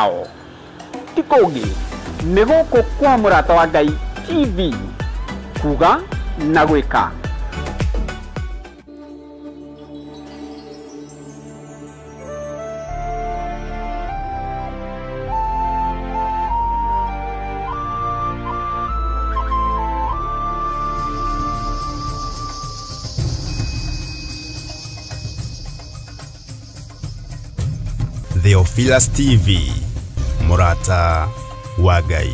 Ao ti kũngĩ nĩ gũkũ kwa Mũrata wa Ngai TV, kuga na gwĩka. Theophilus TV, Mũrata wa Ngai.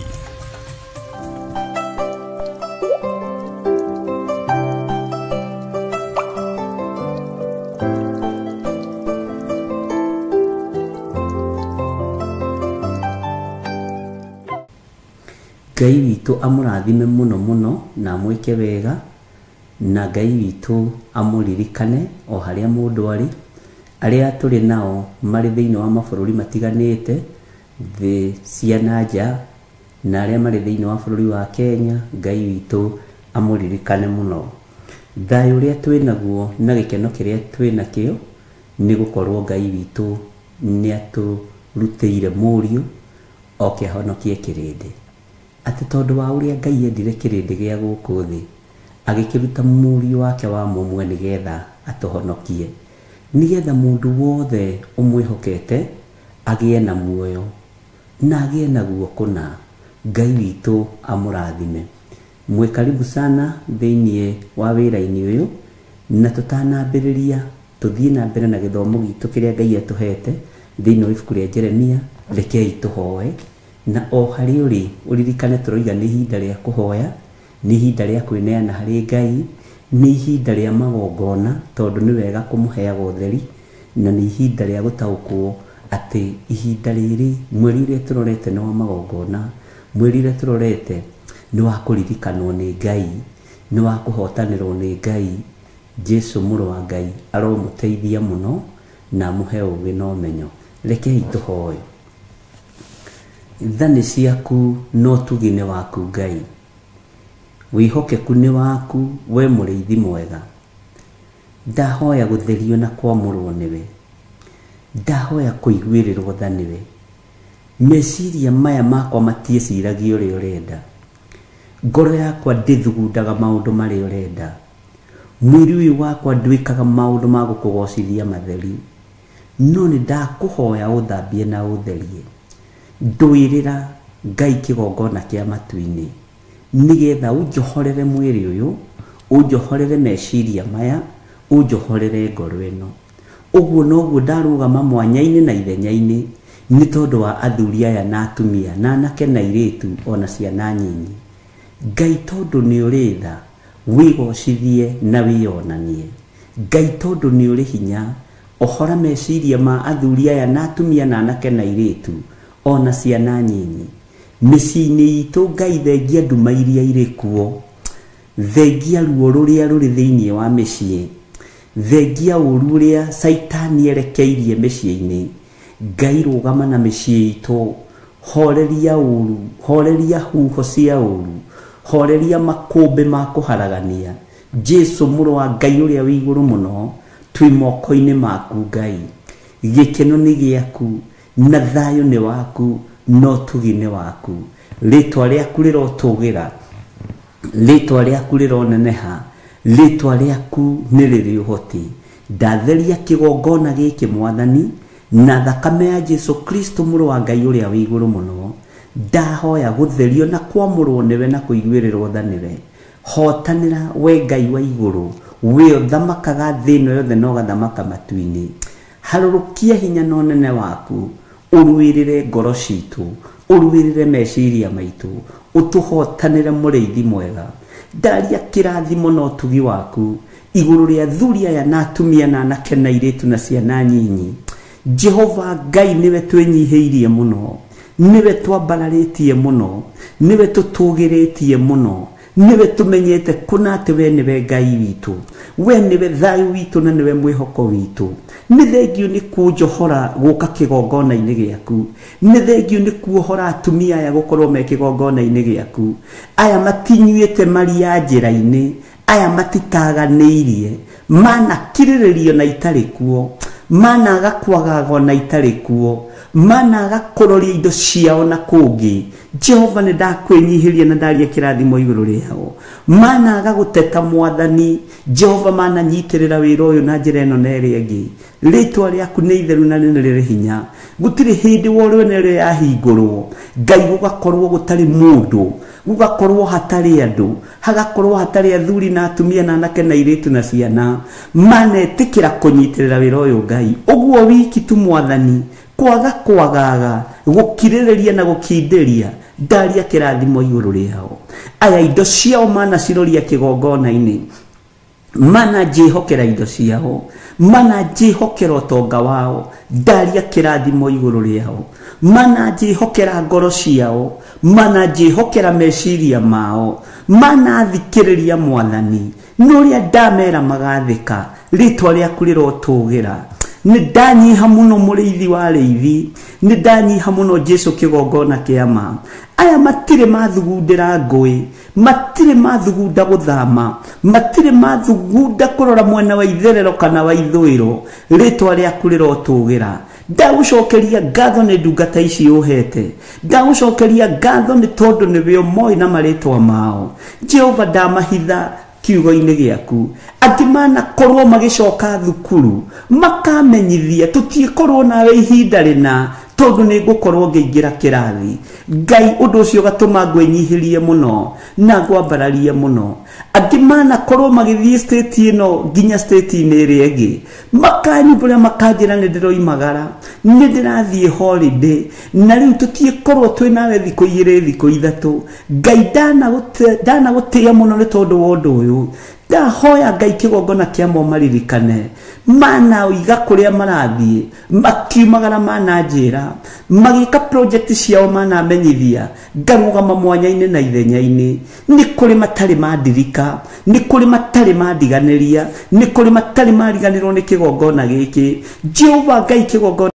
Ngai witũ amũrathime mũno mũno na amwĩke wega, na Ngai witũ amũririkane o harĩa mũndũ arĩ. Arĩa tũrĩ nao marĩ thĩinĩ wa mabũrũri matiganĩte, thĩ cia na nja, na arĩa marĩ thĩinĩ wa bũrũri wa Kenya, Ngai witũ amũririkane mũno. Thayũ ũrĩa twĩ naguo na gĩkeno kĩrĩa twĩ nakĩo nĩ gũkorwo Ngai witũ nĩ atũrutĩire mũriũ oke ahonokie kĩrĩndĩ. Atĩ tondũ wa ũrĩa Ngai endire kĩrĩndĩ gĩa gũkũ thĩ, agĩkĩruta mũriũ wake wa mũmwe nĩgetha atũhonokie, nĩgetha mũndũ wothe ũmwĩhokete agĩe na muoyo na agĩe naguo kũna. Ngai witũ amũrathime. Mwĩ karibu sana thĩinĩ wa wĩra-inĩ ũyũ, na tũtanambĩrĩria tũthiĩ na mbere na gĩthomo gitũ kĩrĩa Ngai atũhete thĩinĩ wa ibuku rĩa Jeremia, rekei tũhoe. Na o harĩa ũrĩ ũririkane tũroiga nĩ ihinda rĩa kũhoya, nĩ ihinda rĩa kwĩneana harĩ Ngai, nĩ ihinda rĩa magongona tondũ nĩ wega kũmũheaga ũtheri, na nĩ ihinda rĩa gũtaũkwo atĩ ihinda rĩrĩ mweri ũrĩa tũrorete nĩ wa magongona, mweri ũrĩa tũrorete nĩ wa kũririkanwo nĩ Ngai, nĩ wa kũhotanĩrwo nĩ Ngai. Jesu mũrũ wa Ngai aromũteithia mũno na amũhe ũũgĩ na ũmenyo. Rekei tũhoe. Tha nĩ ciaku na ũtugi nĩ waku Ngai, wĩhokeku nĩ waku we mũrĩithi mwega. Ndahoya gũtherio na kwamũrwo nĩwe, ndahoya kũiguĩrĩrwo tha nĩwe. Meciria maya makwa matiĩciragia ũrĩa ũrenda, ngoro yakwa ndĩthugundaga maũndũ marĩa ũrenda, mwĩrĩ ũyũ wakwa ndwĩkaga maũndũ ma gũkũgocithia matheri, no nĩ ndakũhoya ũthambie na ũtherie. Ndũĩrĩra Ngai kĩgongona kĩa matu-inĩ, nĩgetha ũnjohorere mwĩrĩ ũyũ, ũnjohorere meciria maya, ũnjohorere ngoro ĩno. Ũguo noguo ndarũgama mwanya-inĩ na ithenya-inĩ nĩ tondũ wa athuri aya na atumia na anake na airĩtu ona ciana nyinyi. Ngai tondũ nĩ ũrĩ tha, wĩgocithie na wĩyonanie. Ngai tondũ nĩ ũrĩ hinya, ohora meciria ma athuri aya na atumia na anake na airĩtu ona ciana nyinyi. Mĩciĩ-inĩ itũ Ngai thengia nduma iria irĩ kuo, thengia ruo rũrĩa rũrĩ thĩinĩ wa mĩciĩ, thengia ũru ũrĩa caitani erekeirie mĩciĩ-inĩ. Ngai rũgama na mĩciĩ itũ, horeria ũru, horeria huho cia ũru, horeria makũmbĩ ma kũharagania. Jesu mũrũ wa Ngai ũrĩa wĩ igũrũ mũno, twĩ moko-inĩ maku Ngai. Gĩkeno nĩ gĩaku na thayũ nĩ waku na ũtugi nĩ waku. Rĩtwa rĩaku rĩrotũgĩra, rĩtwa rĩaku rĩroneneha, rĩtwa rĩaku nĩ rĩrĩ ũhoti. Ndatheria kĩgongona gĩkĩ Mwathani na thakame ya Jesu Kristo mũrũ wa Ngai ũrĩa wĩ igũrũ mũno. Ndahoya gũtherio na kwamũrwo nĩwe na kũiguĩrĩrwo tha nĩwe. Hotanĩra we Ngai wa igũrũ, we ũthamakaga thĩ ĩno yothe na ũgathamaka matu-inĩ. Harũrũkia hinya na ũnene waku, ũrũĩrĩre ngoro citũ, ũrũĩrĩre meciria maitũ, ũtũhotanĩre mũrĩithi mwega. Ndaria kĩrathimo na ũtugi waku igũrũ rĩa athuri aya na atumia na anake na airĩtu na ciana nyinyi. Jehova Ngai nĩwe twĩnyihĩirie mũno, nĩwe twambararĩtie mũno, nĩwe tũtũgĩrĩtie mũno, nĩwe tũmenyete kũna atĩ we nĩwe Ngai witũ, we nĩwe thayũ witũ na nĩwe mwĩhoko witũ. Nĩ thengio nĩ kũnjohora gũka kĩgongona-inĩ gĩaku, nĩ thengio nĩ kuohora atumia aya gũkorwo me kĩgongona-inĩ gĩaku. Aya matinyuĩte maria njĩra-inĩ, aya matitaganĩirie, manakirĩrĩrio na itarĩ kuo, managa kwagagwo na itarĩ kuo. Managa kũroria indo ciao na kũngĩ. Jehova nĩ ndakwĩnyihĩria na ndaria kĩrathimo igũrũ rĩao. Managa gũteta mwathani. Jehova mananyitĩrĩra wĩra ũyũ na njĩra ĩno na ĩrĩa ĩngĩ. Rĩtwa rĩaku nĩ itheru na nĩ rĩrĩ hinya. Gũtirĩ hĩndĩ worwo nĩ yahingũrwo. Ngai gũgakorwo gũtarĩ mũndũ, gũgakorwo hatarĩ andũ, hagakorwo hatarĩ athuri na atumia na anake na airĩtu na ciana. Manetĩkĩra kũnyitĩrĩra wĩra ũyũ Ngai. Ũguo wiki tu mwathani, kwaga kwagaga, gũkirĩrĩria na gũkindĩria, ndaria kĩrathimo igũrũ rĩao. Aya indo ciao manaciroria kĩgongona-inĩ, mana njĩhokera indo ciao, mana njĩhokera ũtonga wao, ndaria kĩrathimo igũrũ rĩao. Mana njĩhokera ngoro ciao, mana njĩhokera meciria mao, mana thikĩrĩria mwathani. Nĩ ũrĩa ndamera magathĩka, rĩtwa rĩaku rĩrotũgĩra. Nĩ ndanyiha mũno mũrĩithi wa arĩithi, nĩ ndanyiha mũno Jesu kĩgongona kĩa ma. Aya matirĩ mathugundĩra ngũĩ, matirĩ mathugunda gũthama, matirĩ mathugunda kũrora mwena wa itherero kana wa ithũĩro. Rĩtwa rĩaku rĩrotũgĩra. Ndagũcokeria ngatho nĩ ndungata ici ũhete, ndagũcokeria ngatho nĩ tondũ nĩwe ũmoĩ na marĩtwa mao. Jehova ndamahitha kiugo-inĩ gĩaku. Angĩ manakorwo magĩcoka thukuru makamenyithia tũtiĩkorwo nawe ihinda rĩna, tondũ nĩ ngũkorwo ngĩingĩra kĩrathi. Ngai ũndũ ũcio ũgatũma ngwĩnyihĩrie mũno na ngwambararie mũno. Angĩ manakorwo magĩthiĩ state ĩno nginya state-inĩ ĩrĩa ĩngĩ, makanyumbũra makanjĩra nĩ ndĩroimagara, nĩ ndĩrathiĩ holiday, na rĩu tũtiĩkorwo twĩ nawe thikũ igĩrĩ thikũ ithatũ. Ngai ndanagũtĩĩa mũno nĩ tondũ wa ũndũ ũyũ. Ndahoya Ngai kĩgongona kĩa maririkane, mana iga kũrĩa marathiĩ, makiumagara mananjĩra, magĩka project ciao manamenyithia, ngarũgama mwanya-inĩ na ithenya-inĩ. Nĩ kũrĩ matarĩ mandirika, nĩ kũrĩ matarĩ mandiganĩria, nĩ kũrĩ matarĩ mariganĩrwo nĩ kĩgongona gĩkĩ. Jehova Ngai kĩgongona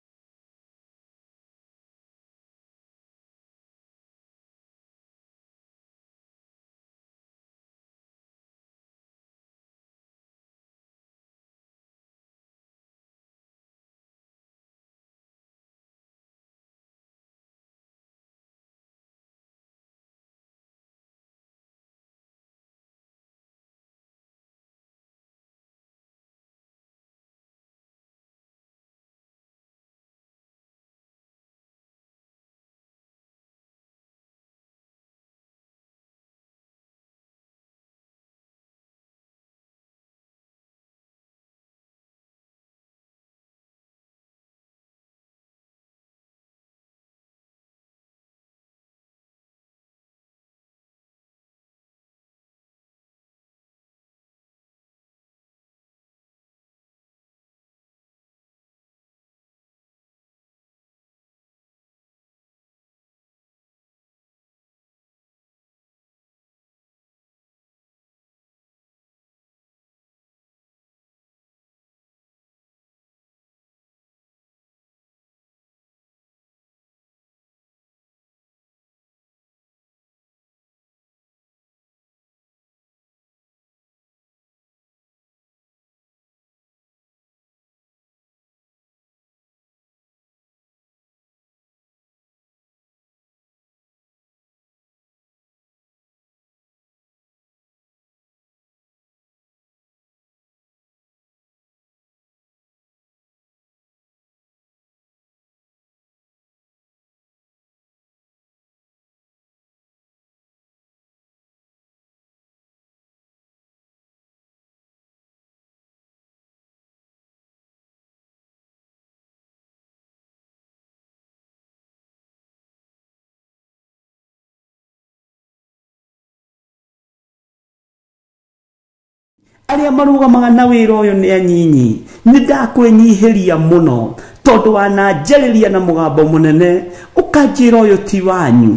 arĩa marũgamaga na wĩra ũyũ nĩ anyinyi. Nĩ ndakwĩnyihĩria mũno tondũ wananjarĩria na mũgambo mũnene, ũkanjĩra ũyũ ti wanyu,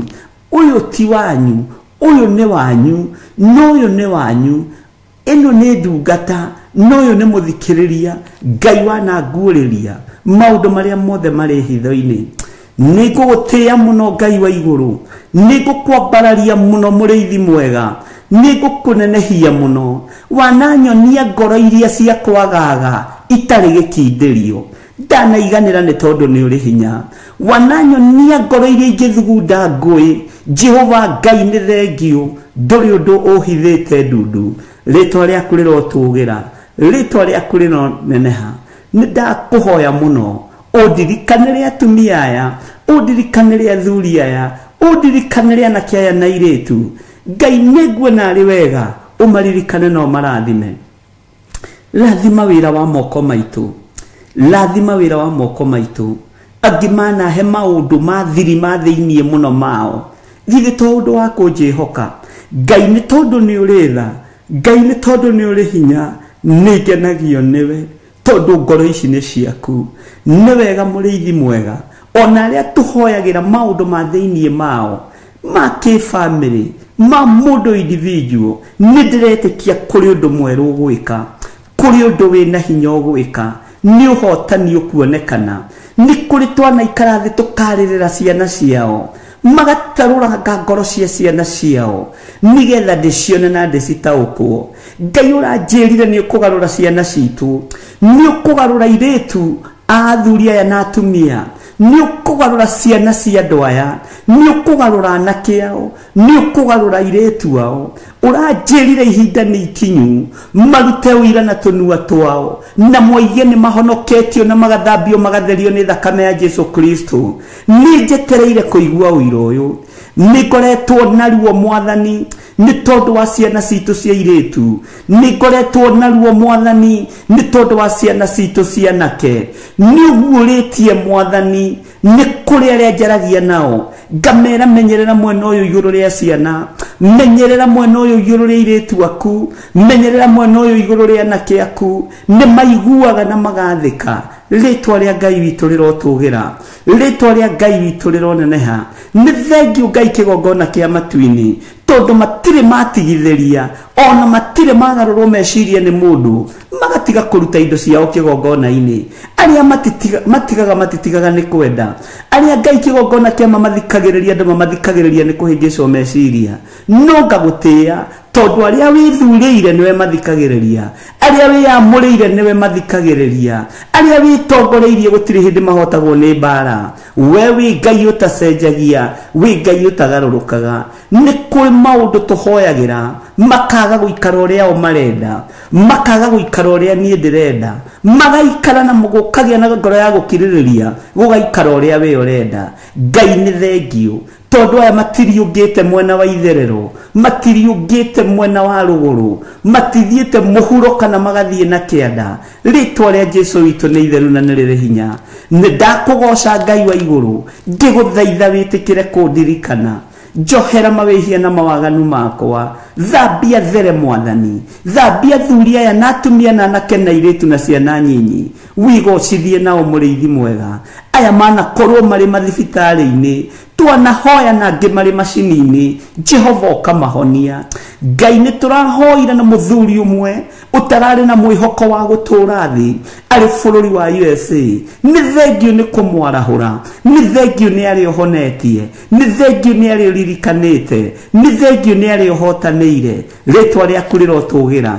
ũyũ ti wanyu, ũyũ nĩ wanyu, na ũyũ nĩ wanyu, ĩno nĩ ndungata, na ũyũ nĩ mũthikĩrĩria. Ngai wananguũrĩria maũndũ marĩa mothe marĩ hitho-inĩ. Nĩ ngũgũtĩĩa mũno Ngai wa igũrũ, nĩ ngũkwambararia mũno mũrĩithi mwega, nĩ ngũkũnenehia mũno. Wananyonia ngoro iria cia kwagaga itarĩ gĩkindĩrio. Ndanaiganĩra nĩ tondũ nĩ ũrĩ hinya. Wananyonia ngoro iria ingĩthugunda ngũĩ. Jehova Ngai nĩ thengio, ndũrĩ ũndũ ũhithĩte ndundu. Rĩtwa rĩaku rĩrotũgĩra, rĩtwa rĩaku rĩroneneha. Nĩ ndakũhoya mũno ũndirikanĩre atumia aya, ũndirikanĩre athuri aya, ũndirikanĩre anake aya na airĩtu. Ngai nĩnguona arĩ wega ũmaririkane na ũmarathime. Rathima wĩra wa moko maitũ, rathima wĩra wa moko maitũ. Angĩ manahe maũndũ ma thiri ma thĩiniĩ mũno mao, githĩ to ũndũ wa kũnjĩhoka. Ngai nĩ tondũ nĩ ũrĩ tha, Ngai nĩ tondũ nĩ ũrĩ hinya, nĩ ngenagio nĩwe tondũ ngoro ici nĩ ciaku. Nĩ wega mũrĩithi mwega, ona arĩa tũhoyagĩra maũndũ ma thĩiniĩ mao ma kĩbamĩrĩ, ma mũndũ individual, nĩ ndĩretĩkia kũrĩ ũndũ mwerũ ũgwĩka, kũrĩ ũndũ wĩna hinya ũgwĩka, nĩ ũhotani ũkuonekana. Nĩ kũrĩ twanaikara thĩ tũkarĩrĩra ciana ciao, magatarũranga ngoro cia ciana ciao nĩgetha ndĩcione na ndĩcitaũkwo. Ngai ũranjĩrire nĩ ũkũgarũra ciana citũ, nĩ ũkũgarũra airĩtu a athuri aya na atumia, nĩ ũkũgarũra ciana cia andũ aya, nĩ ũkũgarũra anake ao, nĩ ũkũgarũra airĩtu ao. Ũranjĩrire ihinda nĩ ikinyu marute ũira na tũnua twao, na moige nĩ mahonoketio na magathambio magatherio nĩ thakame ya Jesu Kristo. Nĩ njetereire kũigua ũira ũyũ, nĩ ngoretwo naruo Mwathani nĩ tondũ wa ciana citũ cia airĩtu, nĩ ngoretwo naruo Mwathani nĩ tondũ wa ciana citũ cia anake. Nĩ ũguũrĩtie Mwathani nĩ kũrĩ arĩa njaragia nao, ngamera menyerera mwena ũyũ igũrũ rĩa ciana, menyerera mwena ũyũ igũrũ rĩa airĩtu aku, menyerera mwena ũyũ igũrũ rĩa anake aku. Nĩ maiguaga na magathĩka. Rĩtwa rĩa Ngai witũ rĩrotũgĩra, rĩtwa rĩa Ngai witũ rĩroneneha. Nĩ thengio Ngai kĩgongona kĩa matu-inĩ, tondũ matirĩ matigithĩria, ona matirĩ magarũrwo meciria nĩ mũndũ, magatiga kũruta indo ciao kĩgongona-inĩ. Arĩa matigaga matitigaga nĩ kwenda, arĩa Ngai kĩgongona kĩa mamathikagĩrĩria andũ mamathikagĩrĩria nĩ kũhĩngĩcwo meciria. No ngagũtĩĩa tondũ arĩa wĩthurĩire nĩwe mathikagĩrĩria, arĩa wĩyamũrĩire nĩwe mathikagĩrĩria, arĩa wĩtongoreirie gũtirĩ hĩndĩ mahotagwo nĩ mbara. We wĩ Ngai ũtacenjagia, wĩ Ngai ũtagarũrũkaga. Nĩ kũrĩ maũndũ tũhoyagĩra makaga gũikara ũrĩa o marenda, makaga gũikara ũrĩa niĩ ndĩrenda, magaikara na gũkagĩa na ngoro ya gũkirĩrĩria, gũgaikara ũrĩa we ũrenda. Ngai nĩ thengio tondũ aya matiriũngĩte mwena wa itherero, matiriũngĩte mwena wa rũgũrũ, matithiĩte mũhuro kana magathiĩ na kĩanda. Rĩtwa rĩa Jesu witũ nĩ itheru na nĩ rĩrĩ hinya. Nĩ ndakũgoca Ngai wa igũrũ, ngĩgũthaitha wĩtĩkĩre kũndirikana. Njohera mawĩhia na mawaganu makwa, thambia there Mwathani, thambia athuri aya na atumia na anake na airĩtu na ciana nyinyi, wigocithie nao mũrĩithi mwega. Aya manakorwo marĩ mathibitarĩ-inĩ, twanahoya na angĩ marĩ macini-inĩ, Jehova ũkamahonia. Ngai nĩ tũrahoire na mũthuri ũmwe ũtararĩ na mwĩhoko wa gũtũũra thĩ arĩ bũrũri wa USA. Nĩ thengio nĩ kũmwarahũra, nĩ thengio nĩ arĩa ũhonetie, nĩ thengio nĩ arĩa ũririkanĩte, nĩ thengio nĩ arĩa ũhotanĩire. Rĩtwa rĩaku rĩrotũgĩra,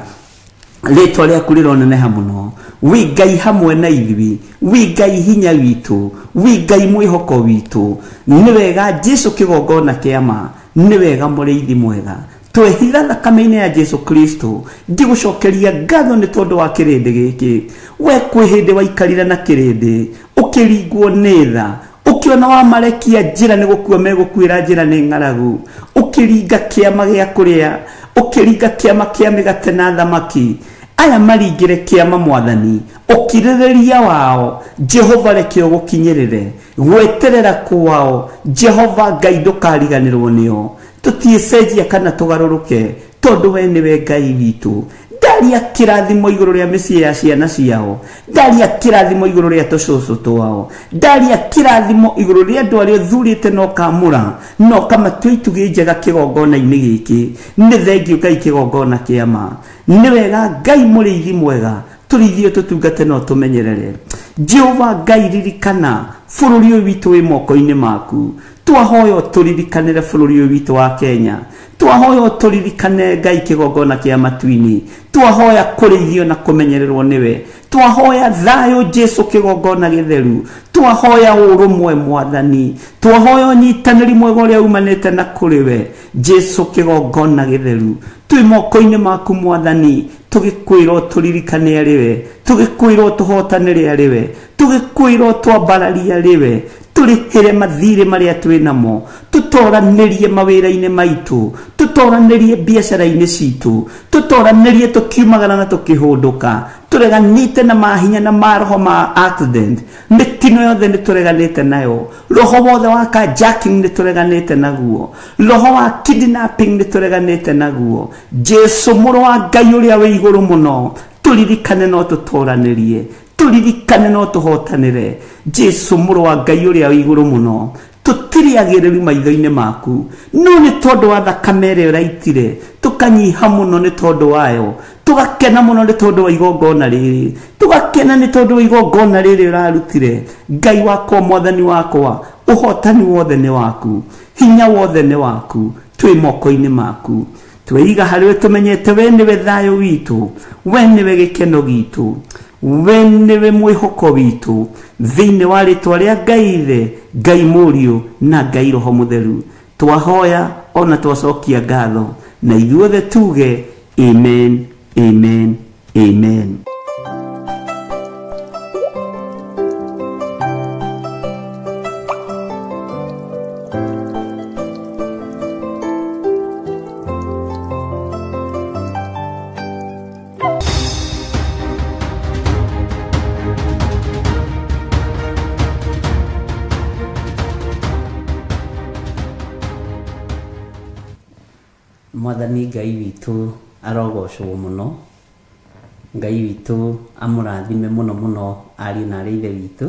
rĩtwa rĩaku rĩroneneha mũno. Wĩ Ngai hamwe na ithuĩ, wĩ Ngai hinya witũ, wĩ Ngai mwĩhoko witũ. Nĩ wega Jesu kĩgongona kĩa ma, nĩ wega mũrĩithi mwega. Twehitha thakame-inĩ ya Jesu Kristo, ngĩgũcokeria ngatho nĩ tondũ wa kĩrĩndĩ gĩkĩ. We kwĩ hĩndĩ waikarire na kĩrĩndĩ, ũkĩringwo nĩ tha, ũkĩona wamarekia njĩra nĩ gũkua megũkuĩra njĩra nĩ ng'aragu, ũkĩringa kĩama gĩa kũrĩa, ũkĩringa kĩama kĩa mĩgate na thamaki. Aya maringĩre kĩama Mwathani, ũkirĩrĩria wao Jehova reke ũgũkinyĩrĩre, gweterera kwao Jehova Ngai ndũkariganĩrwo nĩo. Tũtiĩcenjia kana tũgarũrũke, tondũ we nĩwe Ngai witũ. Ndaria kĩrathimo igũrũ rĩa mĩciĩ ya ciana ciao, ndaria kĩrathimo igũrũ rĩa tũcũcũ twao, ndaria kĩrathimo igũrũ rĩa andũ arĩa ũthurĩte na ũkamũra na ũkamatua itugĩ njega kĩgongona-inĩ gĩkĩ. Nĩ thengio Ngai kĩgongona kĩa ma. Nĩ wega Ngai mũrĩithi mwega, tũrĩithie tũtungate na ũtũmenyerere. Jehova Ngai ririkana bũrũri ũyũ witũ wĩ moko-inĩ maku. Twahoya ũtũririkanĩre bũrũri ũyũ witũ wa Kenya. Twahoya ũtũririkane Ngai kĩgongona kĩa matu-inĩ. Twahoya kũrĩithio na kũmenyererwo nĩwe. Twahoya thayũ Jesu kĩgongona gĩtheru. Twahoya ũrũmwe Mwathani. Twahoya ũnyitanĩri mwega ũrĩa umanĩte na kũrĩ we Jesu kĩgongona gĩtheru. Twĩ moko-inĩ maku Mwathani, tũgĩkwĩra ũtũririkane arĩ we, tũgĩkwĩra ũtũhotanĩre arĩ we, tũgĩkwĩra ũtwambararie arĩ we, tũrĩhĩre mathirĩ marĩa twĩ namo, tũtoranĩrie mawĩra-inĩ maitũ, tũtoranĩrie biacara-inĩ citũ, tũtoranĩrie tũkiumagara na tũkĩhũndũka, tũreganĩte na mahinya na maroho ma accident, mĩtino yothe nĩ tũreganĩte nayo, roho wothe wa carjacking nĩ tũreganĩte naguo, roho wa kidnapping nĩ tũreganĩte naguo. Jesu mũrũ wa Ngai ũrĩa wĩ igũrũ mũno, tũririkane no tũtoranĩrie, tũririkane no tũhotanĩre. Jesu mũrũ wa Ngai ũrĩa wĩ igũrũ mũno, tũtirĩ agĩrĩru maitho-inĩ maku, no nĩ tondũ wa thakame ĩrĩa ũraitire tũkanyiha mũno nĩ tondũ wayo, tũgakena mũno nĩ tondũ wa igongona rĩrĩ, tũgakena nĩ tondũ wa igongona rĩrĩ ũrarutire. Ngai wakwa, Mwathani wakwa, ũhotani wothe nĩ waku, hinya wothe nĩ waku, twĩ moko-inĩ maku. Tweiga harĩ we tũmenyete we nĩwe thayũ witũ, we nĩwe gĩkeno gitũ, we nĩwe mwĩhoko witũ, thĩinĩ wa rĩtwa rĩa Ngai Ithe, Ngai Mũriũ na Ngai Roho Mũtheru. Twahoya ona twacokia ngatho, na ithuothe tuge amen, amen, amen. Mwathani Ngai witũ arogocwo mũno. Ngai witũ amũrathime mũno mũno ariũ na arĩ ithe witũ,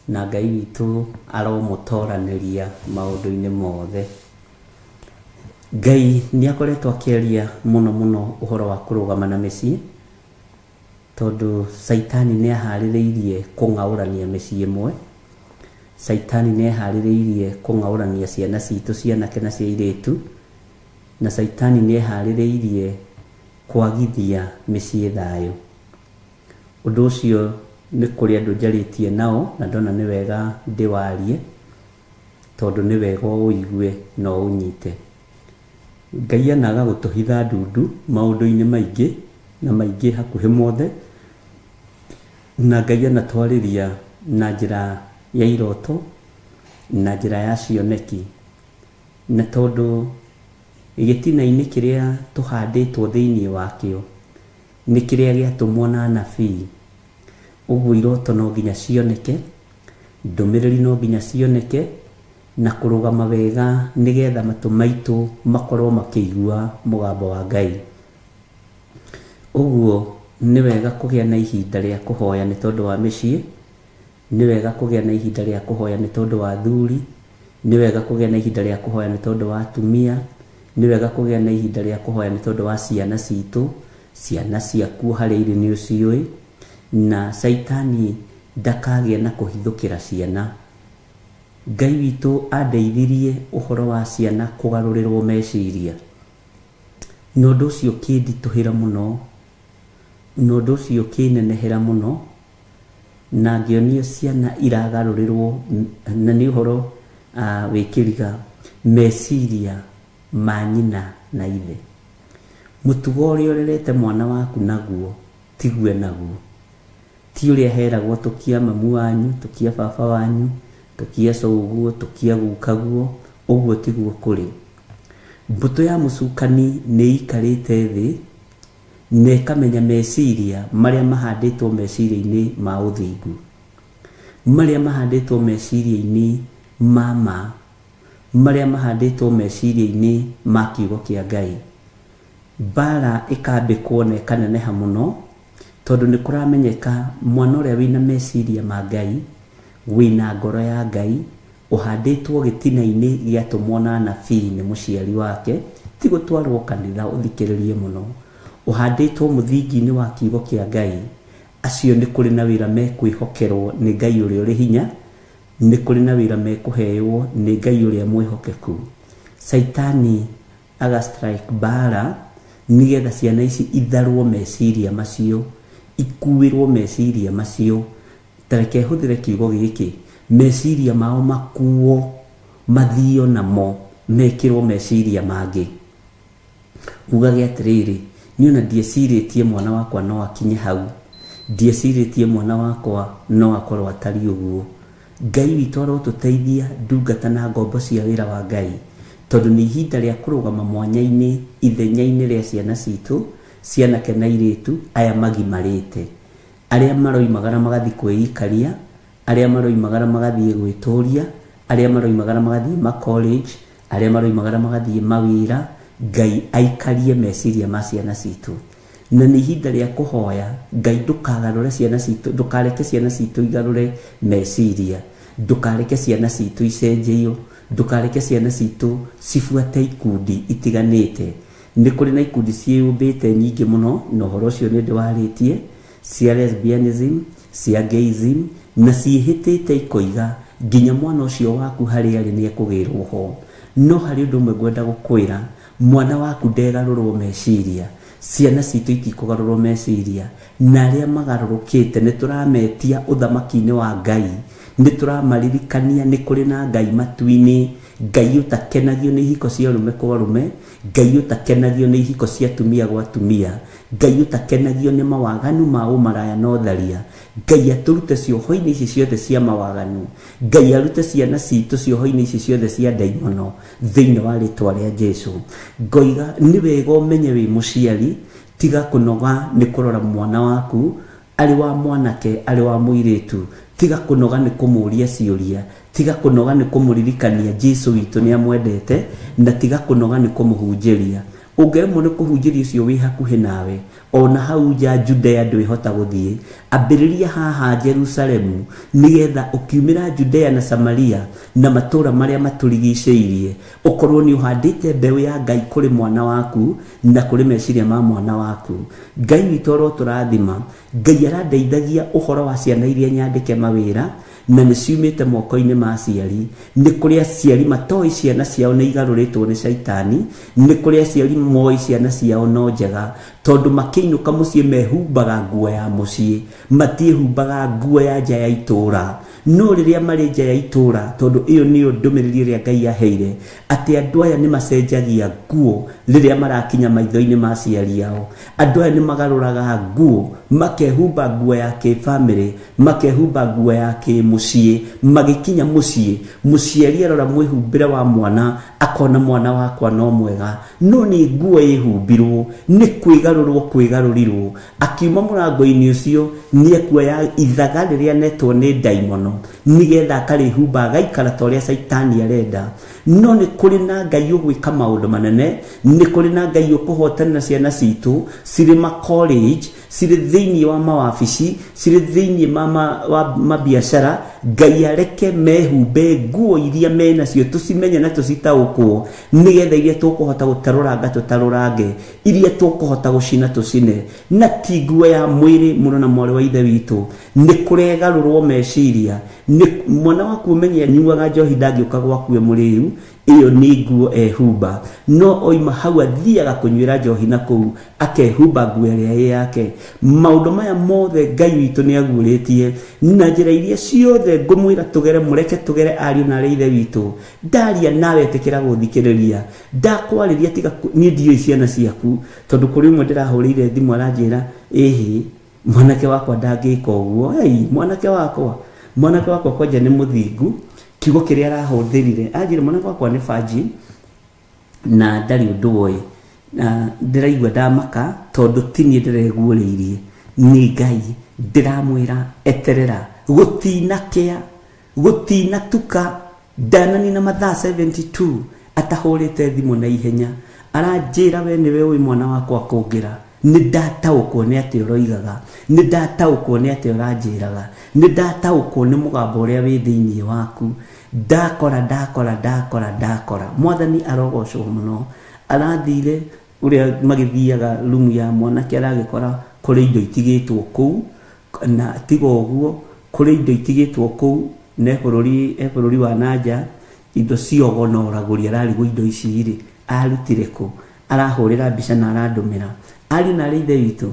na Ngai witũ aromũtoranĩria maũndũ-inĩ mothe. Ngai nĩ akoretwo akĩaria mũno mũno ũhoro wa kũrũgama na mĩciĩ, tondũ Caitani nĩ aharĩrĩirie kũng'aũrania mĩciĩ ĩmwe. Caitani nĩ aharĩrĩirie kũng'aũrania ciana citũ cia anake na cia airĩtu, na Caitani nĩ eharĩrĩirie kwagithia mĩciĩ thayũ. Ũndũ ũcio nĩ kũrĩ andũ njarĩtie nao na ndona nĩ wega ndĩwarie, tondũ nĩ wega ũigue na ũnyite. Ngai anaga gũtũhitha ndundu maũndũ-inĩ maingĩ na maingĩ hakuhĩ mothe, na Ngai anatwarĩria na njĩra ya iroto na njĩra ya cioneki, na tondũ gĩtina-inĩ kĩrĩa tũhandĩtwo thĩinĩ wakĩo nĩ kĩrĩa gĩatũmwo na anabii. Ũguo iroto no nginya cioneke, ndũmĩrĩri no nginya cioneke, na kũrũgama wega nĩgetha matũ maitũ makorwo makĩigua mũgambo wa Ngai. Ũguo nĩ wega kũgĩa na ihinda rĩa kũhoya nĩ tondũ wa mĩciĩ, nĩ wega kũgĩa na ihinda rĩa kũhoya nĩ tondũ wa athuri, nĩ wega kũgĩa na ihinda rĩa kũhoya nĩ tondũ wa atumia, nĩ wega kũgĩa na ihinda rĩa kũhoya nĩ tondũ wa ciana citũ, ciana ciaku harĩa irĩ nĩ ũciũĩ, na Caitani ndakagĩa na kũhithũkĩra ciana. Ngai witũ andeithirie ũhoro wa ciana kũgarũrĩrwo meciria, na ũndũ ũcio ũkĩnditũhĩra mũno, na ũndũ ũcio ũkĩnenehera mũno, na ngĩonio ciana iragarũrĩrwo, na nĩ ũhoro wĩkĩriga meciria ma nyina na ithe. Mũtugo ũrĩa ũrerete mwana waku naguo tigue naguo, ti ũrĩa heragwo tũkia mamu wanyu, tũkia baba wanyu, tũkia cũguo, tũkia gukaguo, ũguo tiguo kũrĩ. Mbũtũ ya mũcukani nĩ ĩikarĩte thĩ na ĩkamenya meciria marĩa mahandĩtwo meciria-inĩ ma ũthingu, marĩa mahandĩtwo meciria-inĩ ma ma, marĩa mahandĩtwo meciria-inĩ ma kiugo kĩa Ngai. Mbara ĩkambĩkwo na ĩkaneneha mũno, tondũ nĩ kũramenyeka mwana ũrĩa wĩna meciria ma Ngai, wĩna ngoro ya Ngai, ũhandĩtwo gĩtina-inĩ gĩatũmwo na anabii nĩ mũciari wake, ti gũtwarwo kanitha ũthikĩrĩrie mũno, ũhandĩtwo mũthingi-inĩ wa kiugo kĩa Ngai. Acio nĩ kũrĩ na wĩra mekwĩhokerwo nĩ Ngai ũrĩa ũrĩ hinya, Nĩ kũrĩ na wĩra mekũheo nĩ Ngai ũrĩa mwĩhokeku. Caitani aga strike mbara nĩgetha ciana ici itharwo meciria macio, ikuĩrwo meciria macio. Tareke hũthĩre kiugo gĩkĩ, meciria mao makuo, mathio namo, mekĩrwo meciria mangĩ. Ugage atĩrĩrĩ, niĩ ona ndiecirĩtie mwana wakwa no akinye hau, ndiecirĩtie mwana wakwa no akorwo atariĩ ũguo. Ngai witũ arotũteithia ndungata na ngombo cia wĩra wa Ngai, tondũ nĩ ihinda rĩa kũrũgama mwanya-inĩ ithenya-inĩ rĩa ciana citũ, cianake na airĩtu aya magimarĩte, arĩa maroimagara magathiĩ kwĩikaria, arĩa maroimagara magathiĩ gwĩtũria, arĩa maroimagara magathiĩ ma college, arĩa maroimagara magathiĩ mawĩra. Ngai aikarie meciria ma ciana citũ. Na nĩ ihinda rĩa kũhoya Ngai, ndũkagarũre ciana citũ, ndũkareke ciana citũ igarũre meciria, ndũkareke ciana citũ icenjio, ndũkareke ciana citũ cibuate ikundi itiganĩte. Nĩ kũrĩ na ikundi ciĩyũmbĩte nyingĩ mũno, na ũhoro ũcio nĩ ndĩwarĩtie, cia lesbianism, cia gayism, na ciĩhĩtĩte ikoiga nginya mwana ũcio waku harĩa arĩ nĩ ekũgĩrwo ho. No harĩ ũndũ ũmwe ngwenda gũkwĩra, mwana waku ndegarũrwo meciria, ciana citũ itikũgarũrwo meciria, na arĩa magarũrũkĩte nĩ tũrametia ũthamaki-inĩ wa Ngai, nĩ tũramaririkania nĩ kũrĩ na Ngai matu-inĩ, Ngai ũtakenagio nĩ ihiko cia arũme kwa arũme, Ngai ũtakenagio nĩ ihiko cia atumia gwa atumia, Ngai ũtakenagio nĩ mawaganu ma ũmaraya na ũtharia. Ngai atũrute cioho-inĩ ici ciothe cia mawaganu, Ngai arute ciana citũ cioho-inĩ ici ciothe cia ndaimono thĩinĩ wa rĩtwa rĩa Jesu. Ngoiga nĩ wega ũmenye wĩ mũciari, tiga kũnoga nĩ kũrora mwana waku, arĩ wa mwanake arĩ wa mũirĩtu, tiga kũnoga nĩ kũmũria ciũria, tiga kũnoga nĩ kũmũririkania Jesu witũ nĩ amwendete, na tiga kũnoga nĩ kũmũhunjĩria. Ũngĩremwo nĩ kũhunjĩria ũcio wĩ hakuhĩ nawe, ona hau nja Judea ndwĩhota gũthiĩ, ambĩrĩria haha Jerusalemu, nĩgetha ũkiumĩra Judea na Samaria na matũũra marĩa matũrigicĩirie, ũkorwo nĩ ũhandĩte mbeũ ya Ngai kũrĩ mwana waku na kũrĩ meciria ma mwana waku. Ngai witũ arotũrathima. Ngai arandeithagia ũhoro wa ciana iria nyandĩke mawĩra, na nĩ ciumĩte moko-inĩ ma aciari. Nĩ kũrĩ aciari matoĩ ciana ciao nĩ igarũrĩtwo nĩ caitani, nĩ kũrĩ aciari moĩ ciana ciao no njega, tondũ makĩinũka mũciĩ mehumbaga nguo ya mũciĩ, matiĩhumbaga nguo ya nja ya itũũra. No rĩrĩa marĩ nja ya itũũra, tondũ ĩyo nĩyo ndũmĩrĩri ĩrĩa Ngai aheire, atĩ andũ aya nĩ macenjagia nguo rĩrĩa marakinya maitho-inĩ ma aciari ao. Andũ aya nĩ magarũraga nguo, makehumba nguo ya kĩbamĩrĩ, makehumba nguo ya kĩmũciĩ. Magĩkinya mũciĩ, mũciari arora mwĩhumbĩre wa mwana, akona mwana wakwa no mwega, no nĩ nguo ĩhumbirwo, nĩ kwĩgarũrwo kwĩgarũrirwo. Akiuma mũrango-inĩ ũcio nĩ ekuoya ithaga rĩrĩa netwo nĩ ndaimono, nĩgetha akarĩhumba agaikara ta ũrĩa caitani arenda. No nĩ kũrĩ na Ngai ũgwĩka maũndũ manene, nĩ kũrĩ na Ngai ũkũhotana ciana citũ cirĩ ma college, cirĩ thĩinĩ wa mawabici, cirĩ thĩinĩ wa mabiacara. Ngai areke mehumbe nguo iria menacio, tũcimenye na tũcitaũkwo, nĩgetha iria tũkũhota gũtarũranga tũtarũrange, iria tũkũhota gũcina tũcine, na ti nguo ya mwĩrĩ mũno. Na mwarĩ wa ithe witũ, nĩ kũregarũrwo meciria. Nĩ mwana waku ũmenye anyuaga njohi ndangĩũka gwaku e mũrĩu, ĩyo nĩ nguo ehumba, no oima hau athiaga kũnyuĩra njohi na kũu akehumba nguo ĩrĩa ĩ yake. Maũndũ maya mothe Ngai witũ nĩ aguũrĩtie, na njĩra iria ciothe ngũmwĩra tũgere, mũreke tũgere ariũ na arĩ ithe witũ. Ndaria nawe ĩtĩkĩra gũthikĩrĩria, ndakwarĩria tiga niĩ ndiũĩ ciana ciaku, tondũ kũrĩ ũmwe ndĩrahũrĩire thimũ aranjĩra, ĩhĩ mwanake wakwa ndangĩka ũguo. Ei, mwanake wakwa kwanja nĩ mũthingu, kiugo kĩrĩa arahũthĩrire anjĩra mwanake wakwa nĩ banji na ndarĩ ũndũ oĩ. Na ndĩraigua ndamaka, tondũ ti niĩ ndĩreguũrĩirie, nĩ Ngai. Ndĩramwĩra eterera, gũtinakĩa, gũtinatuka, ndananina mathaa 72 atahũrĩte thimũ na ihenya, aranjĩra we nĩwe ũĩ mwana wakwa kũngĩra. Nĩ ndataũkwo nĩ atĩ ũroigaga, nĩ ndataũkwo nĩ atĩ ũranjĩraga, nĩ ndataũkwo nĩ mũgambo ũrĩa wĩ thĩinĩ waku. Ndakora ndakora ndakora ndakora. Mwathani arogocwo mũno. Arathire ũrĩa magĩthiaga rumu ya mwanake, aragĩkora kũrĩ indo itigĩtwo kũu, na tiga ũguo kũrĩ indo itigĩtwo kũu ne bũrũri wa nanja indo ciogo na ũragũri ararigwo indo ici rĩ arutire kũ arahũrĩra mbica na arandũmĩra. Ariũ na arĩ ithe witũ,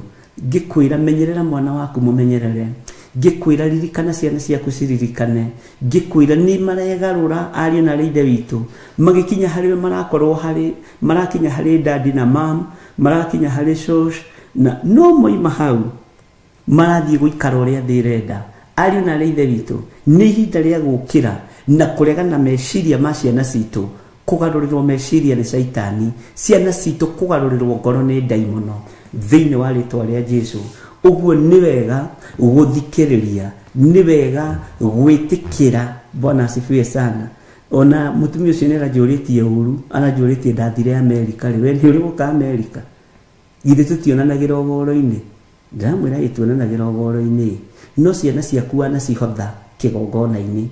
ngĩkwĩra menyerera mwana waku mũmenyerere, ngĩkwĩra ririkana ciana ciaku ciririkane, ngĩkwĩra nĩ maregarũra ariũ na arĩ ithe witũ magĩkinya harĩ we marakorwo harĩ marakinya harĩ dadi na mam marakinya harĩ shosh na no moima hau marathiĩ gũikara ũrĩa thĩ ĩrenda. Ariũ na arĩ ithe witũ, nĩ ihinda rĩa gũkĩra na kũregana meciria ma ciana citũ, kũgarũrĩrwo meciria nĩ caitani, ciana citũ kũgarũrĩrwo ngoro nĩ ndaimono thĩinĩ wa rĩtwa rĩa Jesu. Ũguo nĩ wega gũthikĩrĩria, nĩ wega gwĩtĩkĩra. Bwana asifiwe sana. Ona mũtumia ũcio nĩ aranjũrĩtie ũru, aranjũrĩtie ndathire Amerika rĩ, we nĩ ũrĩ gũka Amerika? Githĩ tũtionanagĩra ũhoro-inĩ? Ndĩramwĩra ĩ tuonanagĩra ũhoro-inĩ, no ciana ciaku wanacihotha kĩgongona-inĩ,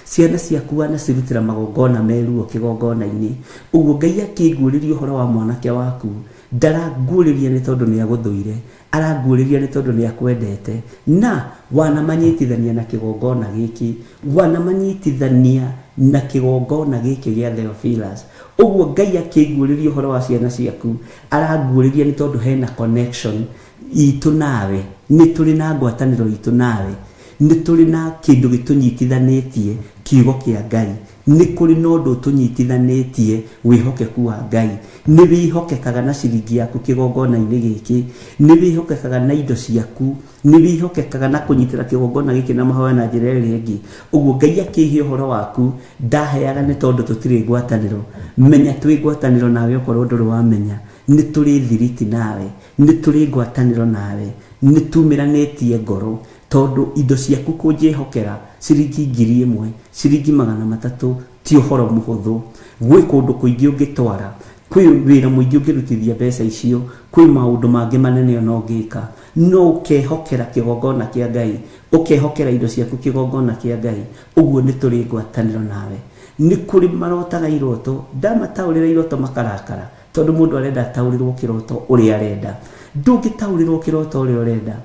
ciana ciaku wanacirutĩra magongona meruo kĩgongona-inĩ. Ũguo Ngai akĩnguũrĩria ũhoro wa mwanake waku, ndaranguũrĩria nĩ tondũ nĩ agũthũire, aranguũrĩria nĩ tondũ nĩ akwendete, na wanamanyitithania na kĩgongona gĩkĩ, wanamanyitithania na kĩgongona gĩkĩ gĩa Theophilus. Ũguo Ngai akĩnguũrĩria ũhoro wa ciana ciaku, aranguũrĩria nĩ tondũ hena connection itũ nawe, nĩ tũrĩ na ngwatanĩro itũ nawe, nĩ tũrĩ na kĩndũ gĩtũnyitithanĩtie, kiugo kĩa Ngai, nĩ kũrĩ na ũndũ ũtũnyitithanĩtie, wĩhokeku wa Ngai. Nĩ wĩhokekaga na ciringi yaku kĩgongona-inĩ gĩkĩ, nĩ wĩhokekaga na indo ciaku, nĩ wĩhokekaga na kũnyitĩra kĩgongona gĩkĩ na mahoya na njĩra ĩrĩa ĩngĩ. Ũguo Ngai akĩhe ũhoro waku ndaheaga nĩ tondũ tũtirĩ ngwatanĩro. Menya twĩ ngwatanĩro nawe okorwo ndũrĩ wamenya, nĩ tũrĩ thiriti nawe, nĩ tũrĩ ngwatanĩro nawe, nĩ tumĩranĩtie ngoro, tondũ indo ciaku kũnjĩhokera ciringi 1000, ciringi 300 ti ũhoro mũhũthũ. Gwĩ kũndũ kũingĩ ũngĩtwara, kwĩ wĩra mũingĩ ũngĩrutithia mbeca icio, kwĩ maũndũ mangĩ manene ona ũngĩka, no ũkehokera kĩgongona kĩa Ngai, ũkehokera indo ciaku kĩgongona kĩa Ngai. Ũguo nĩ tũrĩ ngwatanĩro nawe. Nĩ kũrĩ marotaga iroto, ndamataũrĩra iroto makarakara, tondũ mũndũ arenda ataũrĩrwo kĩroto ũrĩa arenda. Ndũngĩtaũrĩrwo kĩroto ũrĩa ũrenda,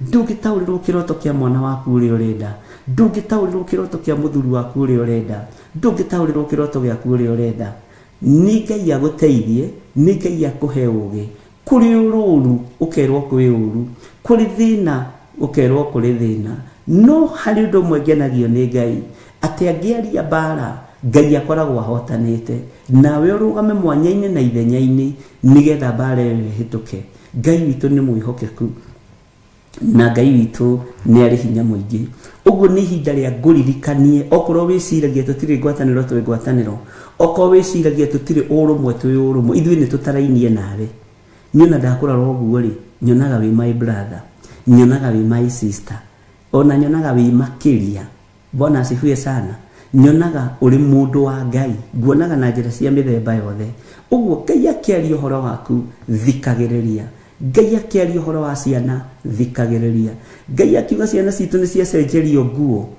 ndũngĩtaũrĩrwo kĩroto kĩa mwana waku ũrĩa ũrenda, ndũngĩtaũrĩrwo kĩroto kĩa mũthuri waku ũrĩa ũrenda, ndũngĩtaũrĩrwo kĩroto gĩaku ũrĩa ũrenda. Nĩ Ngai agũteithie, nĩ Ngai akũhe ũũgĩ. Kũrĩ ũrũru ũkerwo kwĩ ũru, kũrĩ thĩna ũkerwo kũrĩ thĩna. No harĩ ũndũ ũmwe ngenagio nĩ Ngai, atĩ angĩaria mbara Ngai akoragwo ahotanĩte, nawe ũrũgame mwanya-inĩ na ithenya-inĩ nĩgetha mbara ĩyo ĩhĩtũke. Ngai witũ nĩ mwĩhokeku na Ngai witũ nĩ arĩ hinya mũingĩ. Ũguo nĩ ihinda rĩa ngũririkanie, okorwo wĩciragia tũtirĩ ngwatanĩro twĩ ngwatanĩro, okorwo wĩciragia tũtirĩ ũrũmwe twĩ ũrũmwe, ithuĩ nĩ tũtarainie nawe. Niĩ ona ndakũrora ũguo rĩ, nyonaga wĩ my brother, nyonaga wĩ my sister, ona nyonaga wĩ makĩria. Bwana asifiwe sana. Nyonaga ũrĩ mũndũ wa Ngai, nguonaga na njĩra cia mĩthemba yothe. Ũguo Ngai akĩaria ũhoro waku, thikagĩrĩria. Ngai akĩaria ũhoro wa ciana, thikagĩrĩria. Ngai akiuga ciana citũ nĩ ciacenjerio nguo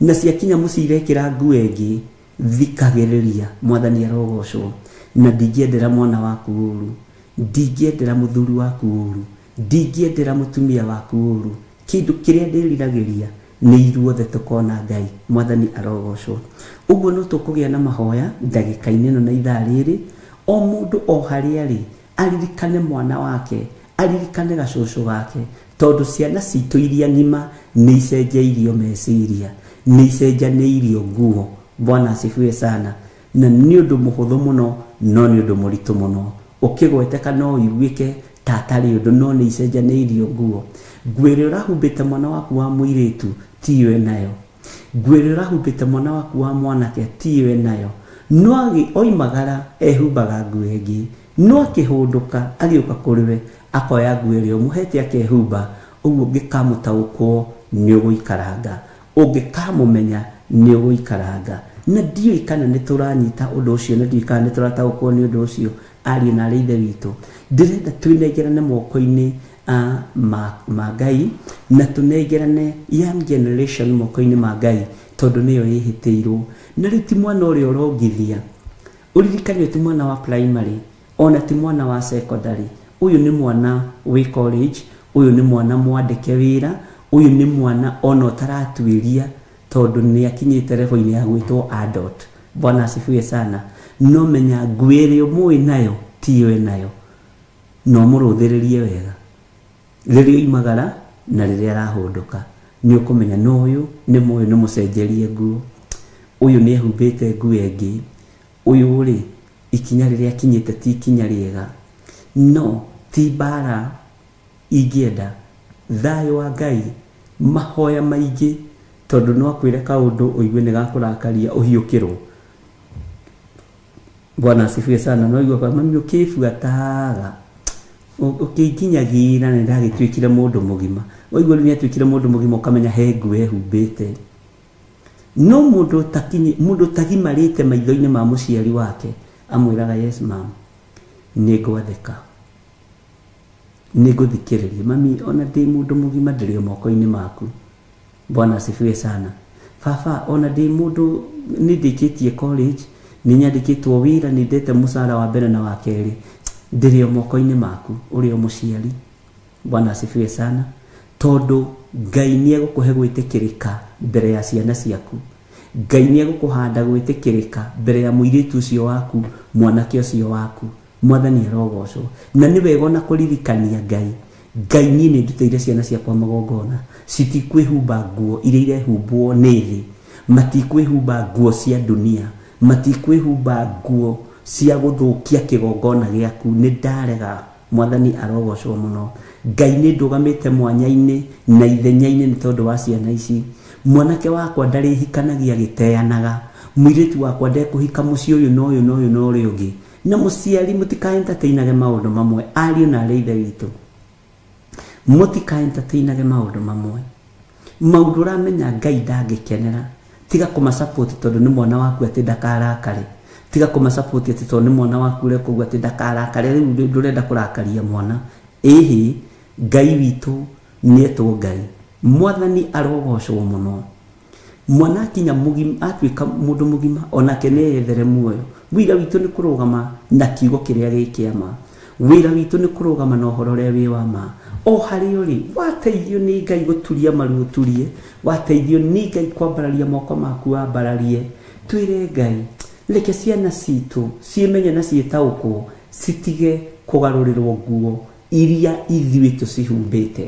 na ciakinya mũciĩ irekĩra nguo ĩngĩ, thikagĩrĩria. Mwathani arogocwo. Na ndingĩendera mwana waku ũru, ndingĩendera mũthuri waku ũru, ndingĩendera mũtumia waku ũru. Kĩndũ kĩrĩa ndĩriragĩria nĩ ithuothe tũkona Ngai. Mwathani arogocwo. Ũguo no tũkũgĩa na mahoya ndagĩka-inĩ ĩno na ithaa rĩrĩ, o mũndũ o harĩa arĩ aririkane mwana wake, aririkane gacũcũ gake, tondũ ciana citũ iria ng'ima nĩ icenjeirio meciria, nĩ icenjanĩirio nguo. Bwana asifiwe sana. Na nĩ ũndũ mũhũthũ mũno, no nĩ ũndũ mũritũ mũno. Ũkĩgweteka no ũiguĩke ta atarĩ ũndũ, no nĩ icenjanĩirio nguo. Nguo ĩrĩa ũrahumbĩte mwana waku wa mũirĩtu tiyo enayo, nguo ĩrĩa ũrahumbĩte mwana waku wa mwanake tiyo enayo. No oimagara ehumbaga nguo ĩngĩ, no akĩhũndũka agĩũka kũrĩ we akoya nguo ĩrĩa ũmũhete akehumba. Ũguo ũngĩkamũtaũkwo nĩ ũgũikaranga, ũngĩkamũmenya nĩ ũgũikaranga. Na ndiũĩ kana nĩ tũranyita ũndũ ũcio, na ndiũĩ kana nĩ tũrataũkwo nĩ ũndũ ũcio. Ariũ na arĩ ithe witũ, ndĩrenda twĩnengerane moko-inĩ ma Ngai, na tũnengerane young generation moko-inĩ ma Ngai, tondũ nĩyo ĩhĩtĩirwo. Na rĩu ti mwana ũrĩa ũrongithia, ũririkane ti mwana wa primary, ona ti mwana wa secondary. Ũyũ nĩ mwana wĩ college, ũyũ nĩ mwana mwandĩke wĩra, ũyũ nĩ mwana ona ũtaratuĩria Tondu ni akinyite level-inĩ ya gwĩtwo adult. Bwana asifiwe sana. No menya nguo ĩrĩa ũmũĩ nayo tiyo nayo. No mũrũthĩrĩrie wega. Rĩrĩa oimagara na rĩrĩa arahũndũka nĩ ũkũmenya no ũyũ nĩ mũyũ nĩ mũcenjerie nguo. Ũyũ nĩ ehumbĩte nguo ĩngĩ. Ũyũ rĩ ikinya rĩrĩa akinyĩte ti ikinya rĩega. No ti mbara ingĩenda thayũ wa Ngai mahoya maingĩ tondu no akwĩre kaũndũ ũigue nĩ gakũrakaria ũhiũkĩrwo. Bwana asifiwe sana. No igua kwa mami ũkĩbuataga ũkĩnginyagira nĩ ndagĩtuĩkire mũndũ mũgima. Waigua rĩu nĩatuĩkire mũndũ mũgima ũkamenya he nguo ehumbĩte. No mũndũ mũndũ ũtagimarĩte maitho-inĩ ma mũciari wake amwĩraga yes ma'am, nĩngwathĩka, nĩngũthikĩrĩria mami, ona ndĩ mũndũ mũgima ndĩrĩ o moko-inĩ maku. Bwana asifiwe sana. Baba, ona ndĩ mũndũ nĩ ndĩkĩtie college, nĩ nyandĩkĩtwo wĩra, nĩ ndete mũcara wa mbere na wa kerĩ, ndĩrĩ o moko-inĩ maku, ũrĩ o mũciari. Bwana asifiwe sana. Tondu Ngai nĩ egũkũhe gwĩtĩkĩrĩka mbere ya ciana ciaku. Ngai nĩ egũkũhanda gwĩtĩkĩrĩka mbere ya mũirĩtu ũcio waku, mwanake ũcio waku. Mwathani arogocwo. Na nĩ wega ona kũririkania Ngai. Ngai niĩ nĩ ndutĩire ciana ciakwa magongona. Citikwĩhumba nguo iria irehumbwo nĩ thĩ. Matikwĩhumba nguo cia dunia. Matikwĩhumba nguo cia gũthũkia kĩgongona gĩaku. Nĩ ndarega. Mwathani arogocwo mũno. Ngai nĩ ndũgamĩte mwanya-inĩ na ithenya-inĩ nĩ tondũ wa ciana ici. Mwanake wakwa ndarĩhikanagia gĩteanaga. Mũirĩtu wakwa ndekũhika mũciĩ ũyũ na ũyũ na ũyũ na ũrĩa ũngĩ. Na mũciari mũtikaentertainage maũndũ mamwe, ariũ na arĩ ithe witũ. Mũtikaentertainage maũndũ mamwe. Maũndũ ũramenya Ngai ndangĩkenera. Tiga kũmasupport tondũ nĩ mwana waku atĩ ndakarakare. Tiga kũmasupport atĩ tondũ nĩ mwana waku ũreka ũguo atĩ ndakarakare. Rĩu ndũrenda kũrakaria mwana. Ĩhĩ, Ngai witũ nĩetwo Ngai. Mwathani arogocwo mũno. Mwana akinya mũgima, atuĩka mũndũ mũgima, onake nĩeyethere muoyo. Wĩra witũ nĩ kũrũgama na kiugo kĩrĩa gĩ kĩa ma. Wĩra witũ nĩ kũrũgama na ũhoro ũrĩa wĩ wa ma. O harĩa ũrĩ, wateithio nĩ Ngai gũturia maru ũturie, wateithio nĩ Ngai kwambararia moko maku wambararie. Twĩre Ngai, reke ciana citũ ciĩmenye na ciĩtaũkwo, citige kũgarũrĩrwo nguo iria ithuĩ tũcihumbĩte.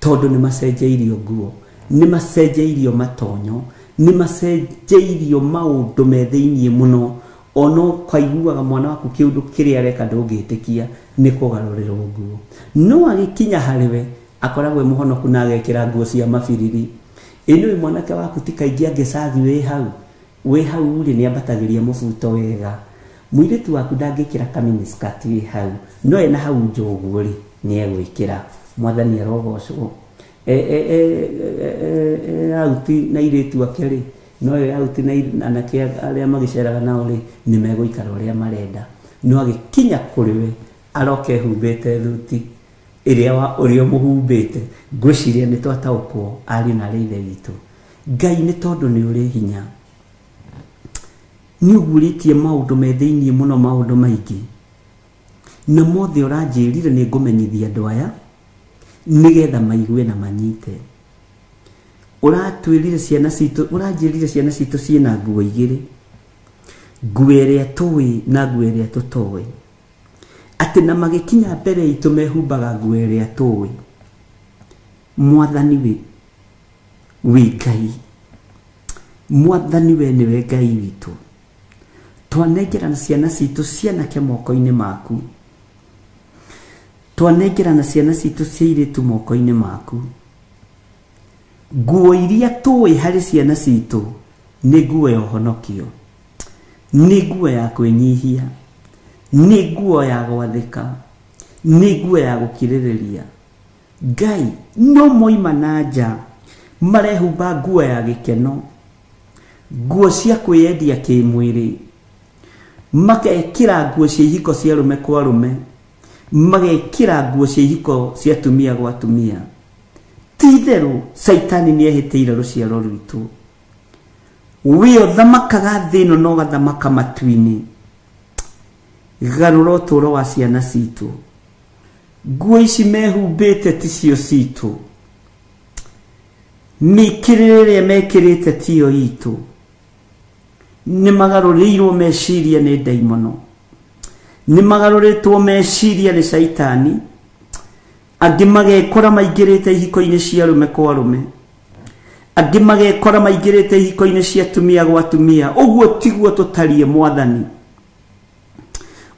Tondũ nĩ macenjeirio nguo, nĩ macenjeirio matonyo, nĩ macenjeirio maũndũ me thĩiniĩ mũno. Ona ũkaiguaga mwana waku kĩũndũ kĩrĩa areka ndũngĩtĩkia nĩ kũgarũrĩrwo nguo. No agĩkinya harĩ we akoragwo e mũhonoku na agekĩra nguo cia mabiriri. Ĩ nĩũĩ mwanake waku ti kaingĩ angĩcagi wĩ hau. Wĩ hau rĩ nĩ ambatagĩria mũbuto wega. Mũirĩtu waku ndangĩkĩra kaminiskirt wĩ hau, no ena hau nja ũguo rĩ nĩ egwĩkĩra. Mwathani arogocwo. Auti na irĩtu ake rĩ, no yo auti na anake arĩa magĩceraga nao rĩ nĩ megũikara ũrĩa marenda. No agĩkinya kũrĩ we aroka ehumbĩte thuti ĩrĩa ũrĩa ũmũhumbĩte. Ngwĩciria nĩ twataũkwo ariũ na arĩ ithe witũ. Ngai nĩ tondũ nĩ ũrĩ hinya, nĩ ũguũrĩtie maũndũ me thĩiniĩ mũno, maũndũ maingĩ na mothe ũranjĩrire nĩ ngũmenyithia andũ aya nĩgetha maigue na manyite. Ũratwĩrire ciana citũ, ũranjĩrire ciana citũ ciĩna nguo igĩrĩ, nguo ĩrĩa tũĩ na nguo ĩrĩa tũtoĩ. Atĩ na magĩkinya mbere itũ mehumbaga nguo ĩrĩa tũĩ. Mwathani wĩ Ngai, Mwathani we nĩwe Ngai witũ. Twanengerana ciana citũ cianake moko-inĩ maku. Twanengerana ciana citũ cia airĩtu moko-inĩ maku. Nguo iria tũĩ harĩ ciana citũ nĩ nguo ya ũhonokio, nĩ nguo ya kwĩnyihia, nĩ nguo ya gwathĩka, nĩ nguo ya gũkirĩrĩria. Ngai no moima na nja marehumba nguo ya gĩkeno, nguo cia kwĩyendia kĩmwĩrĩ, magekĩra nguo cia ihiko cia arũme kwa arũme, magekĩra nguo cia ihiko cia atumia gwa atumia. Ti itherũ Caitani nĩ ehĩtĩire rũciaro rwitũ. We ũthamakaga thĩ ĩno na ũgathamaka matu-inĩ. Garũra ũtũũro wa ciana citũ. Nguo ici mehumbĩte ti cio citũ. Mĩkĩrĩre ĩrĩa mekĩrĩte tiyo itũ. Nĩ magarũrĩirwo meciria nĩ ndaimono. Nĩ magarũrĩtwo meciria nĩ caitani. Angĩ magekora maingĩrĩte ihiko-inĩ cia arũme kwa arũme. Angĩ magekora maingĩrĩte ihiko-inĩ cia atumia gwa atumia. Ũguo tiguo tũtariĩ Mwathani.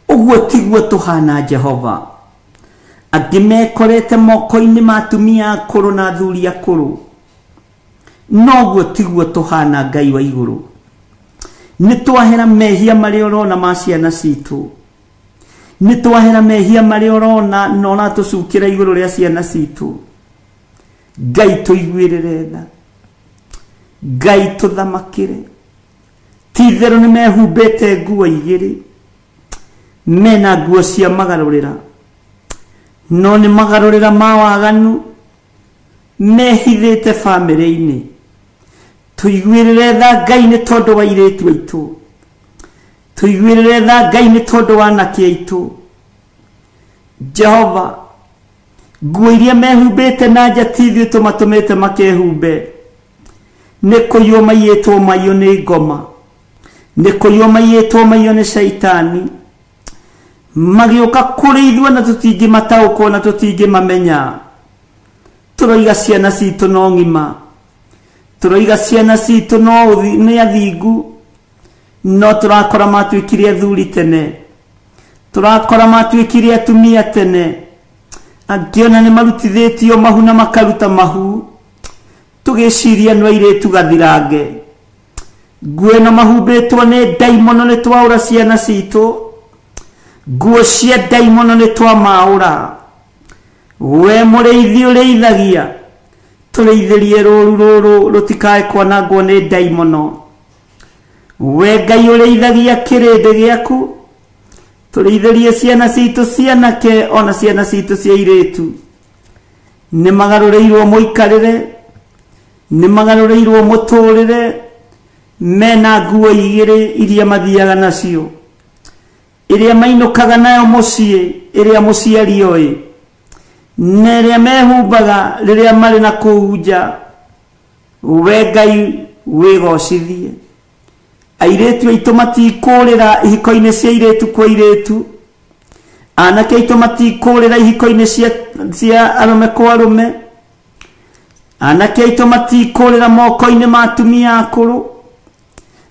Ũguo tiguo tũhana Jehova. Angĩ mekorete moko-inĩ ma atumia akũrũ na athuri akũrũ. Noguo tiguo tũhana Ngai wa igũrũ. Nĩ twahera mehia marĩa ũrona ma ciana citũ. Nĩ twahera mehia marĩa ũrona na ũratũcukĩra igũrũ rĩa ciana citũ. Ngai tũiguĩrĩre tha. Ngai tũthamakĩre. Ti itherũ nĩ mehumbĩte nguo igĩrĩ. Mena nguo cia magarũrĩra. No nĩ magarũrĩra ma waganu mehithĩte bamĩrĩ-inĩ. Tũiguĩrĩre tha Ngai nĩ tondũ wa airĩtu aitũ. Tũiguĩrĩre tha Ngai nĩ tondũ wa anake aitũ. Jehova, nguo iria mehumbĩte na nja ti ithuĩ tũmatũmĩte makehumbe. Nĩ kũiywo maiyĩtwo maiyo nĩ ngoma. Nĩ kũiywo maiyĩtwo maiyo nĩ caitani. Magĩũka kũrĩ ithuĩ na tũtingĩmataũkwo na tũtingĩmamenya. Tũroiga ciana citũ no ng'ima. Tũroiga ciana citũ no nĩ athingu. No tũrakora matuĩkire athuri tene. Tũrakora matuĩkire atumia tene. Angĩ ona nĩ marutithĩtio mahu na makaruta mahu. Tũgĩciria no airĩtu gathirange. Nguo ĩno mahumbĩtwo nĩ ndaimono nĩ twaũra ciana citũ. Nguo cia ndaimono nĩ twamaũra. We mũrĩithi ũrĩithagia, tũrĩithĩrie rũru rũrũ rũtikae kwanangwo nĩ ndaimono. We Ngai ũrĩithagia kĩrĩndĩ gĩaku, tũrĩithĩrie ciana citũ cianake ona ciana citũ cia airĩtu. Nĩ magarũrĩirwo mũikarĩre, nĩ magarũrĩirwo mũtũrĩre, mena nguo igĩrĩ iria mathiaga nacio. Ĩrĩa mainũkaga nayo mũciĩ, ĩrĩa mũciari oĩ, na ĩrĩa mehumbaga rĩrĩa marĩ na kũu nja. We Ngai wĩgocithie. Airĩtu aitũ matikũrĩra ihiko-inĩ cia airĩtu kwa airĩtu. Anake aitũ matikũrĩra ihiko-inĩ cia arũme kwa arũme. Anake aitũ matikũrĩra moko-inĩ ma atumia akũrũ.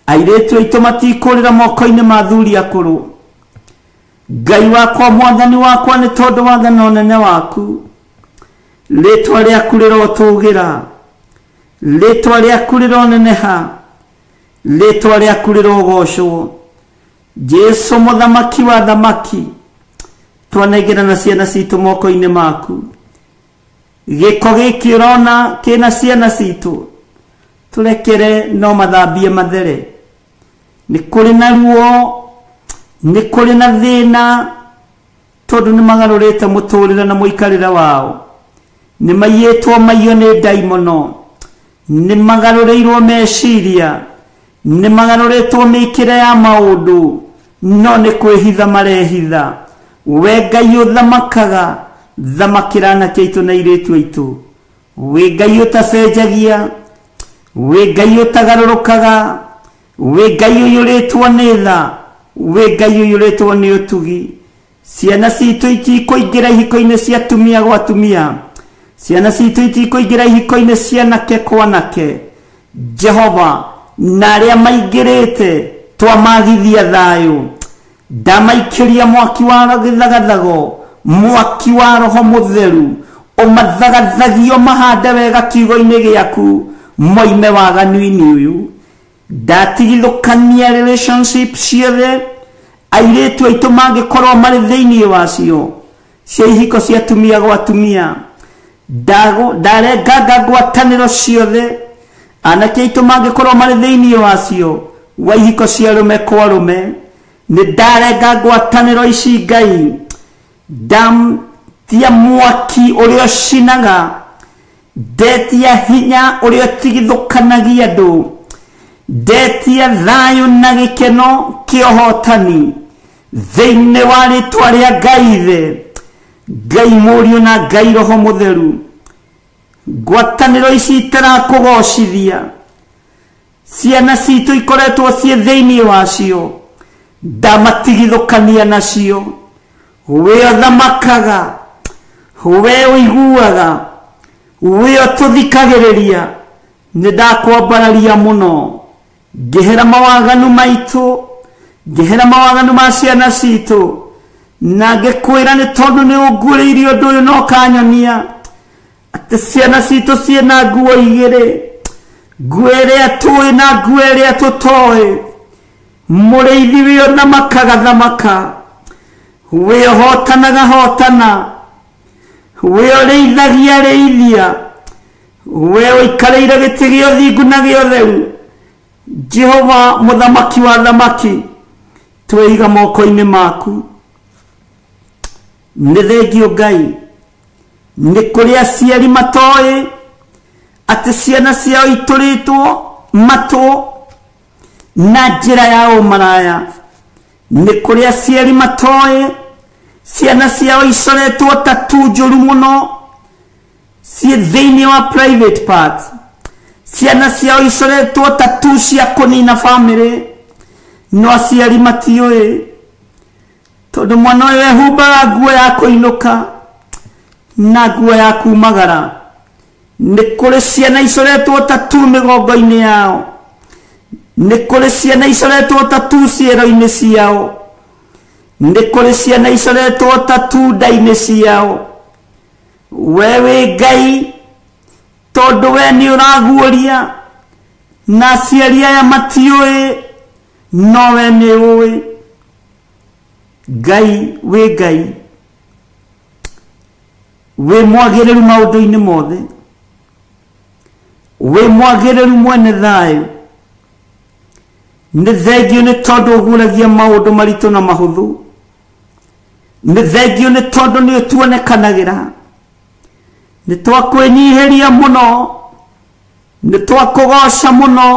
Airĩtu aitũ matikũrĩra moko-inĩ ma athuri akũrũ. Ngai wakwa, Mwathani wakwa, nĩ tondũ wa tha na ũnene waku, rĩtwa rĩaku rĩrotũgĩra, rĩtwa rĩaku rĩroneneha, rĩtwa rĩaku rĩrogocwo. Jesu mũthamaki wa thamaki, twanengerana ciana citũ moko-inĩ maku. Gĩko gĩkĩ ũrona kĩna ciana citũ, tũrekere no mathambie mathere. Nĩ kũrĩ na ruo, nĩ kũrĩ na thĩna, tondũ nĩ magarũrĩte mũtũrĩre na mũikarĩre wao. Nĩ maiyĩtwo maiyo nĩ ndaimono. Nĩ magarũrĩirwo meciria, nĩ magarũrĩtwo mĩkĩre ya maũndũ, no nĩ kwĩhitha marehitha. We Ngai ũthamakaga, thamakĩra anake aitũ na airĩtu aitũ. Wĩ Ngai ũtacenjagia, wĩ Ngai ũtagarũrũkaga, wĩ Ngai ũiyũrĩtwo nĩ tha, wĩ Ngai ũiyũrĩtwo nĩ ũtugi. Ciana citũ itikũingĩra ihiko-inĩ cia atumia gwa atumia. Ciana citũ itikũingĩra ihiko-inĩ cia anake kwa anake. Jehova, na arĩa maingĩrĩte twamagithia thayũ. Ndamaikĩria mwaki wa gĩthagathago, mwaki wa Roho Mũtheru, ũmathagathagio mahande wega kiugo-inĩ gĩaku, moime waganu-inĩ ũyũ. Ndatigithũkania relationship ciothe airĩtu aitũ mangĩkorwo marĩ thĩinĩ wacio, cia ihiko cia atumia gwa atumia. Ndarenganga ngwatanĩro ciothe anake aitũ mangĩkorwo marĩ thĩinĩ wacio, wa ihiko cia arũme kwa arũme. Nĩ ndarenga ngwatanĩro ici Ngai. Ndatia mwaki ũrĩa ũcinaga, ndetia hinya ũrĩa ũtigithũkanagia andũ, ndetia thayũ na gĩkeno kĩa ũhotani thĩinĩ wa rĩtwa rĩa Ngai Ithe, Ngai Mũriũ na Ngai Roho Mũtheru. Ngwatanĩro ici itarakũgocithia, ciana citũ ikoretwo ciĩ thĩinĩ wacio, ndamatigithũkania nacio. We ũthamakaga, we ũiguaga, we ũtũthikagĩrĩria. Nĩ ndakwambararia mũno, ngĩhera mawaganu maitũ, ngĩhera mawaganu ma ciana citũ, na ngĩkwĩra nĩ tondũ nĩ ũnguũrĩirie ũndũ ũyũ na ũkanyonia atĩ ciana citũ ciĩna nguo igĩrĩ, nguo ĩrĩa tũĩ na nguo ĩrĩa tũtoĩ. Mũrĩithi wĩ ũthamakaga thamaka, wĩ ũhotanaga hotana, wĩ ũrĩithagia rĩithia, we ũikarĩire gĩtĩ gĩa ũthingu na gĩa ũtheru. Jehova mũthamaki wa thamaki, twĩiga moko-inĩ maku. Nĩ thengio Ngai, nĩ kũrĩ aciari matoĩ atĩ ciana ciao itũrĩtwo matũ na njĩra ya ũmaraya. Nĩ kũrĩ aciari matoĩ ciana ciao icoretwo tatu njũru mũno ciĩ thĩinĩ wa private part, ciana ciao icoretwo tatu cia kũnina bamĩrĩ, no aciari matiũĩ, tondũ mwana ũyũ ehumbaga nguo ya kũinũka na nguo ya kumagara. Nĩ kũrĩ ciana icoretwo tatu mĩgongo-inĩ yao, nĩ kũrĩ ciana icoretwo tatu ciero-inĩ ciao, nĩ kũrĩ ciana icoretwo tatu nda-inĩ ciao. We wĩ Ngai, tondũ we nĩ ũraguũria, na aciari aya matiũĩ, no we nĩ ũĩ. Ngai wĩ Ngai, wĩ mwagĩrĩru maũndũ-inĩ mothe, wĩ mwagĩrĩru mwene thayũ. Nĩ thengio nĩ tondũ ũguũragia maũndũ maritũ na mahũthũ, nĩ thengio nĩ tondũ nĩ ũtuonekanagĩra. Nĩ twakwĩnyihĩria mũno, nĩ twakũgoca mũno,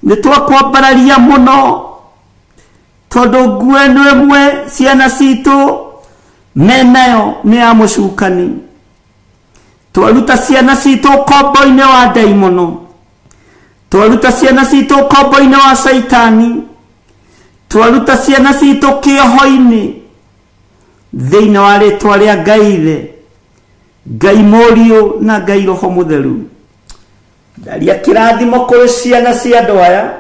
nĩ twakwambararia mũno, tondũ nguo ĩno ĩmwe ciana citũ menayo nĩ ya mũcukani. Twaruta ciana citũ ũkombo-inĩ wa ndaimono, twaruta ciana citũ ũkombo-inĩ wa caitani, twaruta ciana citũ kĩoho-inĩ, thĩinĩ wa rĩtwa rĩa Ngai Ithe, Ngai Mũriũ na Ngai Roho Mũtheru. Ndaria kĩrathimo kũrĩ ciana cia andũ aya,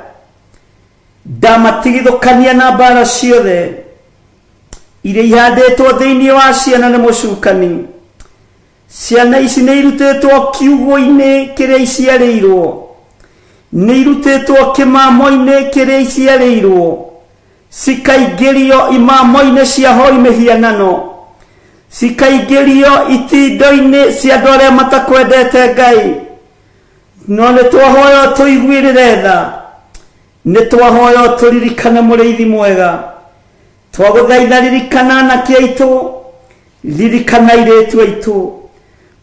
ndamatigithũkania na mbara ciothe iria ihandĩtwo thĩinĩ wa ciana nĩ mũcukani. Ciana ici nĩ irutĩtwo kiugũ-inĩ kĩrĩa iciarĩirwo, nĩ irutĩtwo kĩmamo-inĩ kĩrĩa iciarĩirwo, cikaingĩrio imamo-inĩ cia hoi mĩhianano, cikaingĩrio itindo-inĩ cia andũ arĩa matakwendete Ngai. No nĩ twahoya tũiguĩrĩre tha, nĩ twahoya tũririkane mũrĩithi mwega. Twagũthaitha ririkana anake aitũ, ririkana airĩtu aitũ.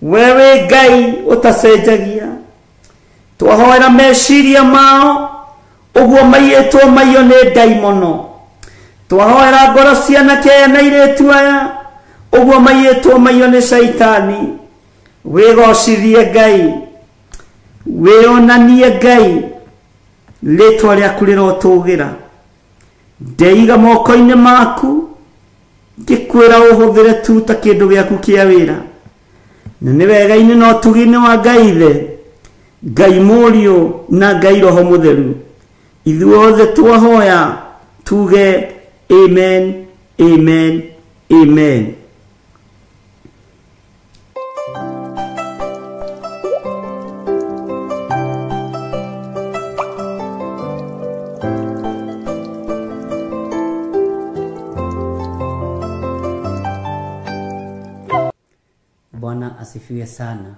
We wĩ Ngai ũtacenjagia. Twahoera meciria mao ũguo maiyĩtwo maiyo nĩ ndaimono. Twahoera ngoro cia anake aya na airĩtu aya ũguo maiyĩtwo maiyo nĩ caitani. Wĩgocithie Ngai, wĩonanie Ngai, rĩtwa rĩaku rĩrotũgĩra. Ndeiga moko-inĩ maku, ngĩkwĩra ũhũthĩre tu ta kĩndũ gĩaku kĩa wĩra. Na nĩ wega-inĩ na ũtugi-inĩ wa Ngai Ithe, Ngai Mũriũ na Ngai Roho Mũtheru, ithuothe twahoya tuge amen, amen, amen. Bwana asifiwe sana.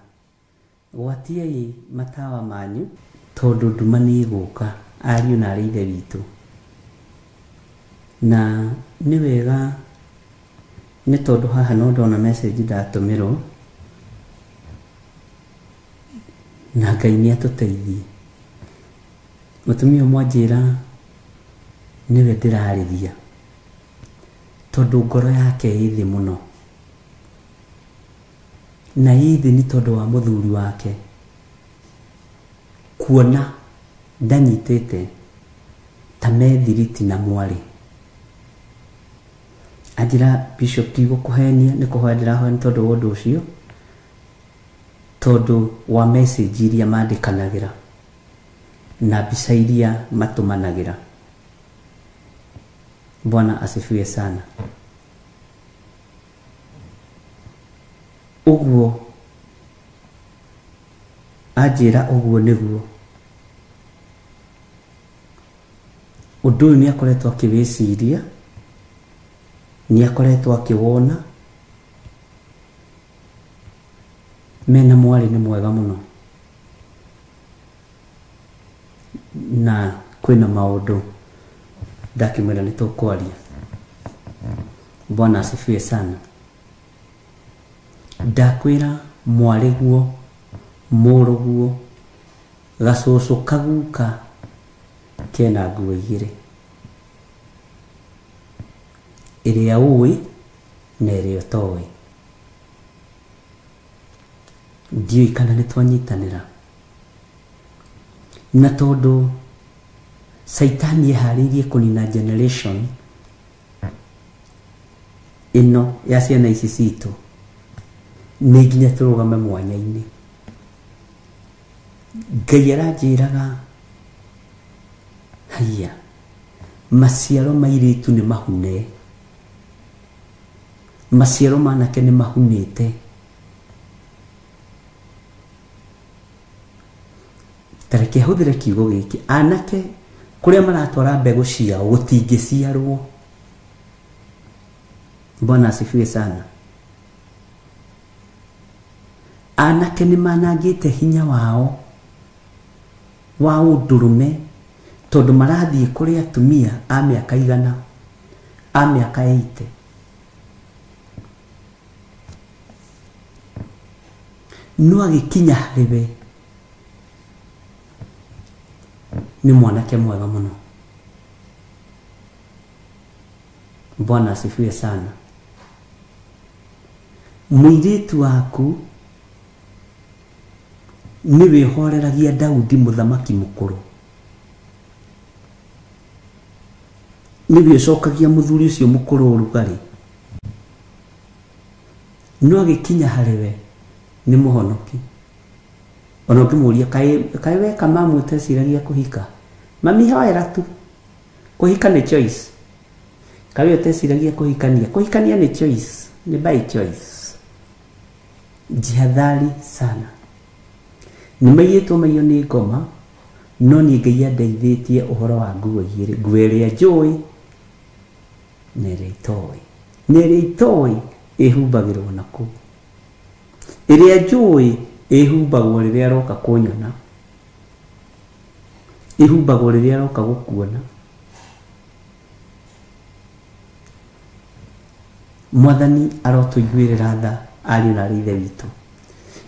Gwatiai matawa manyu tondu nduma nĩ ĩgũka, ariũ na arĩ ithe witũ. Na nĩ wega nĩ tondũ haha no ndona message ndatũmĩrwo, na Ngai nĩ atũteithie. Mũtumia ũmwe anjĩra nĩwe ndĩrarĩria tondũ ngoro yake ĩ thĩ mũno. Na ithi nĩ tondũ wa mũthuri wake kuona ndanyitĩte ta methiriti na mwarĩ. Anjĩra Bishop ndigũkũhenia nĩ kũhoya ndĩrahoya nĩ tondũ wa ũndũ ũcio, tondũ wa message iria mandĩkanagĩra na mbica iria matũmanagĩra. Bwana asifiwe sana. Ũguo anjĩra ũguo nĩguo ũndũ ũyũ nĩ akoretwo akĩwĩciria, nĩ akoretwo akĩwona. Mena mwarĩ nĩ mwega mũno na kwĩna maũndũ ndakĩmwĩra nĩ tũkwaria. Bwana asifiwe sana. Ndakwĩra mwarĩ guo, mũrũ guo, gacũcũ kaguka kena nguo igĩrĩ, ĩrĩa ũĩ na ĩrĩa ũtoĩ. Ndiũĩ kana nĩ twanyitanĩra. Na tondũ Saitani eharĩirie kũnina generation ĩno ya ciana ici citũ, nĩ nginya tũrũgame mwanya-inĩ. Ngai aranjĩraga haiya, maciaro ma airĩtu nĩ mahune, maciaro ma anake nĩ mahunĩte. Ta reke hũthĩre kiugo gĩkĩ, anake kũrĩa maratwara mbegũ ciao gũtingĩciarwo. Bwana asifiwe sana. Anake nĩ manangĩte hinya wao wa ũndũrũme tondũ marathiĩ kũrĩ atumia a mĩaka 100, a mĩaka 80. No agĩkinya harĩ we nĩ mwanake mwega mũno. Bwana asifiwe sana. Mũirĩtu waku nĩ wĩhoreragia Daudi mũthamaki mũkũrũ, nĩ wĩcokagia mũthuri ũcio mũkũrũ ũrugarĩ, no agĩkinya harĩ we nĩ mũhonoki. Ona ũngĩmũria kaĩ weka mamu ũteciragia kũhika, mami hoera tu, kũhika nĩ choice. Kaĩ ũteciragia kũhikania, kũhikania nĩ choice, nĩ by choice. Jihadhari sana. Nĩ maiyĩtwo maiyo nĩ ngoma, no niĩ Ngai andeithĩtie ũhoro wa nguo igĩrĩ, nguo ĩrĩa njũĩ na ĩrĩa itoĩ. Na ĩrĩa itoĩ ĩhumbagĩrwo na kũu, ĩrĩa njũĩ ĩhumbagwo rĩrĩa aroka kũnyona, ĩhumbagwo rĩrĩa aroka gũkuona. Mwathani arotũiguĩrĩra tha ariũ na aarĩ ithe witũ.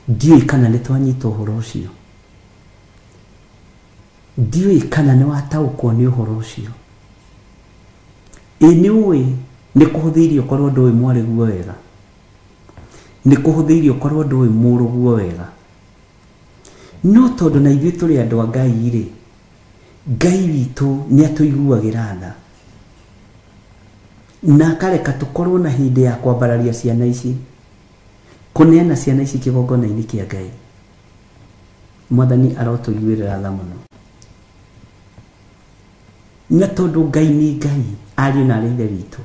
Ndiũĩ kana nĩ twanyita ũhoro ũcio, ndiũĩ kana nĩ wataũkwo nĩ ũhoro ũcio. Ĩ nĩ ũĩ nĩ kũhũthĩirie ũkorwo ndũĩ mwarĩ guo wega, nĩ kũhũthĩirie ũkorwo ndũĩ mũrũ guo wega, no tondũ na ithuĩ tũrĩ andũ a Ngai rĩ, Ngai witũ nĩ atũiguagĩra tha na akareka tũkorwo na hĩndĩ ya kwambararia ciana ici, kũneana ciana ici kĩgongona-inĩ kĩa Ngai. Mwathani arotũiguĩrĩra tha mũno. Na tondũ Ngai nĩ Ngai, ariũ na aarĩ ithe witũ,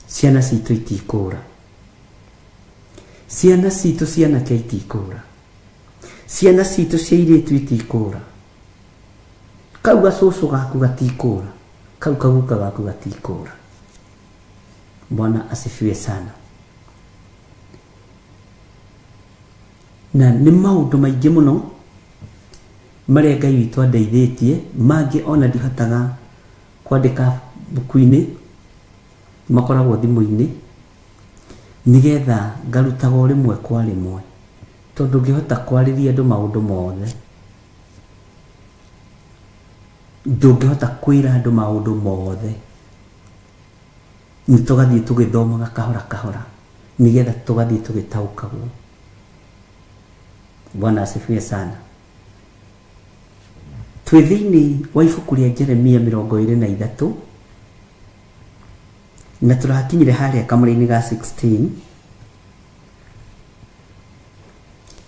ciana citũ itikũra, ciana citũ cia anake itikũra, ciana citũ cia airĩtu itikũra, kau gacũcũ gaku gatikũra, kau kaguka gaku gatikũra. Bwana asifiwe sana. Na nĩ maũndũ maingĩ mũno marĩa Ngai witũ andeithĩtie, mangĩ ona ndihotaga kwandĩka buku-inĩ, makoragwo thimũ-inĩ, nĩgetha ngarutaga o rĩmwe kwa rĩmwe, tondũ ndũngĩhota kwarĩria andũ maũndũ mothe, ndũngĩhota kwĩra andũ maũndũ mothe. Nĩ tũgathiĩ tũgĩthomaga kahora kahora, Nĩgetha tũgathiĩ tũgĩtaũkagwo. Bwana asifiwe sana. Twĩ thĩinĩ wa ibuku rĩa Jeremia 23 na tũrakinyire harĩa kamũra-inĩ ga 16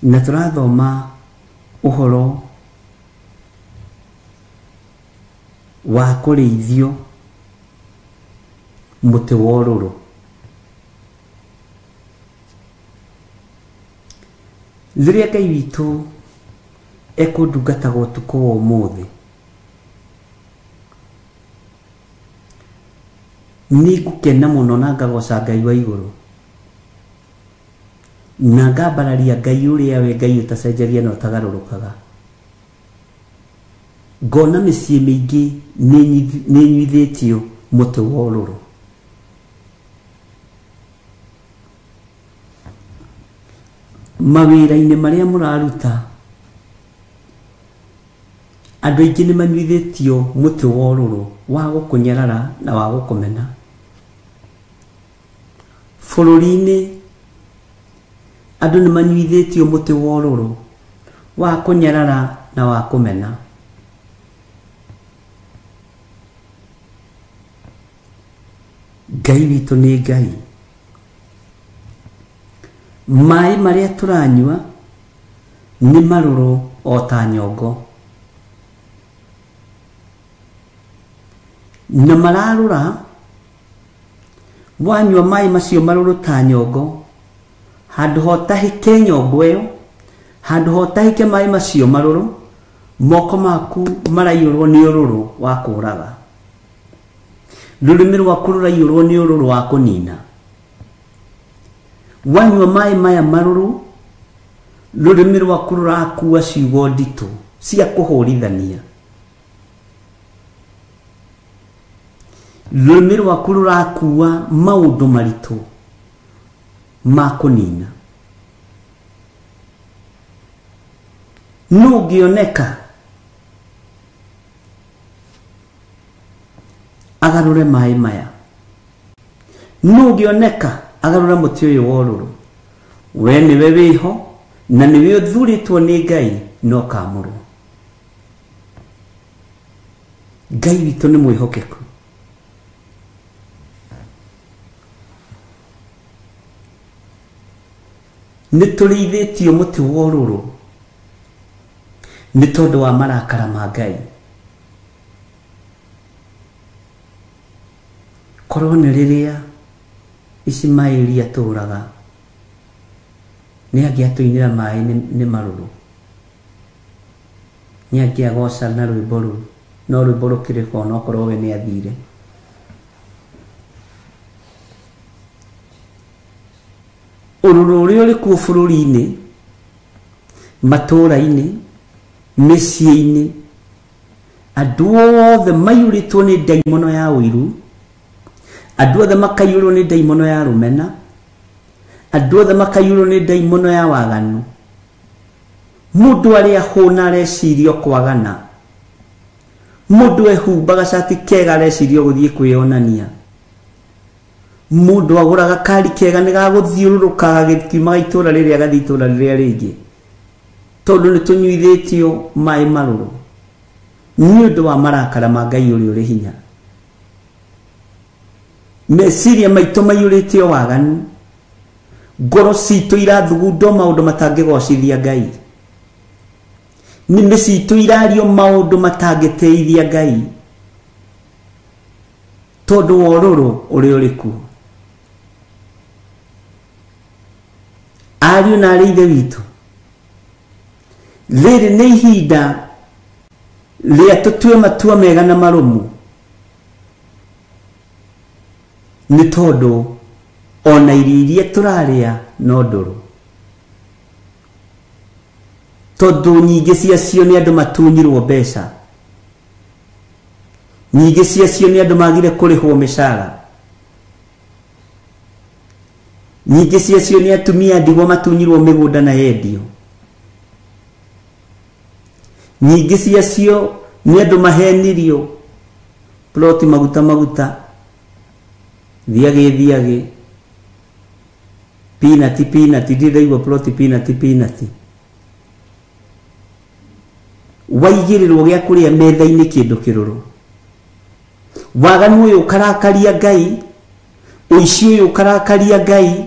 na tũrathoma ũhoro wa kũrĩithio mũtĩ wa ũrũrũ. Rĩrĩa Ngai witũ ekũndungataga ũtukũ wa ũmũthĩ, nĩngũkena mũno na ngagoca Ngai wa igũrũ na ngambararia Ngai ũrĩa we Ngai ũtacenjagia na ũtagarũrũkaga. Ngona mĩciĩ mĩingĩ nĩnyuithĩtio mũtĩ wa ũrũrũ. Mawĩra-inĩ marĩa mũraruta, andũ aingĩ nĩ manyuithĩtio mũtĩ wa ũrũrũ wa gũkũnyarara na wa gũkũmena. Bũrũri-inĩ andũ nĩ manyuithĩtio mũtĩ wa ũrũrũ wa kũnyarara na wa kũmena. Ngai witũ nĩ Ngai. Maĩ marĩa tũranyua nĩ marũrũ o ta nyongo, na mararũra. Wanyua maĩ macio marũrũ ta nyongo, handũ ha ũtahĩke nyongo ĩyo, handũ ha ũtahĩke maĩ macio marũrũ, moko maku maraiyũrwo nĩ ũrũrũ wa kũũraga, rũrĩmĩ rwaku rũraiyũrwo nĩ ũrũrũ wa kũnina. Wanyua maĩ maya marũrũ, rũrĩmĩ rwaku rũrakua ciugo nditũ cia kũhũrithania, rũrĩmĩ rwaku rũrakua maũndũ maritũ ma kũnina. Nũ ũngĩoneka agarũre maĩ maya? Nũ ũngĩoneka agarũre mũtĩ ũyũ wa ũrũrũ? We nĩwe wĩho na nĩwe ũthurĩtwo nĩ Ngai na ũkamũrwo. Ngai witũ nĩ mwĩhokeku. Nĩ tũrĩithĩtio mũtĩ wa ũrũrũ nĩ tondũ wa marakara ma Ngai. Korwo nĩ rĩrĩa Ishimaeli atũraga, nĩ angĩatũinĩra maĩ nĩ marũrũ, nĩ angĩagoca na rwĩmbo rũu, no rwĩmbo rũkĩrĩ ho onokorwo we nĩ athire. Ũrũrũ ũrĩa ũrĩ kuo bũrũri-inĩ, matũũra-inĩ, mĩciĩ-inĩ, andũ othe maiyũrĩtwo nĩ ndaimono ya ũiru, andũ othe makaiyũrwo nĩ ndaimono ya rũmena, andũ othe makaiyũrwo nĩ ndaimono ya waganu. Mũndũ arĩa hũna arecirio kwagana, mũndũ ehumbaga cati kega arecirio gũthiĩ kwĩyonania, mũndũ agũraga kari kega nĩ gagũthiũrũrũka gagĩkiumaga itũũra rĩrĩa agathiĩ itũũra rĩrĩa rĩngĩ, tondũ nĩ tũnyuithĩtio maĩ marũrũ nĩ ũndũ wa marakara ma Ngai ũrĩa ũrĩ hinya. Meciria maitũ maiyũrĩte waganu, ngoro citũ irathugundwo maũndũ matangĩgocithia Ngai, nĩmĩ citũ irario maũndũ matangĩteithia Ngai, tondũ wa ũrũrũ ũrĩa ũrĩ kuo. Ariũ na arĩ ithe witũ, rĩrĩ nĩ ihinda rĩa tũtue matua mega na marũmu, nĩ tondũ ona irio iria tũrarĩa no ndũrũ, tondũ nyingĩ ciacio nĩ andũ matunyirwo mbeca, nyingĩ ciacio nĩ andũ magire kũrĩhwo mĩcara, nyingĩ ciacio nĩ atumia ndigwa matunyirwo mĩgũnda na yendio, nyingĩ ciacio nĩ andũ mahenirio ploti maguta maguta, thiagĩ thiagĩ. Peanut peanut ndiraigua plot peanut peanut. Waigĩrĩrwo gĩa kũrĩa metha-inĩ kĩndũ kĩrũrũ. Waganu ũyũ ũkarakaria Ngai, ũici ũyũ ũkarakaria Ngai,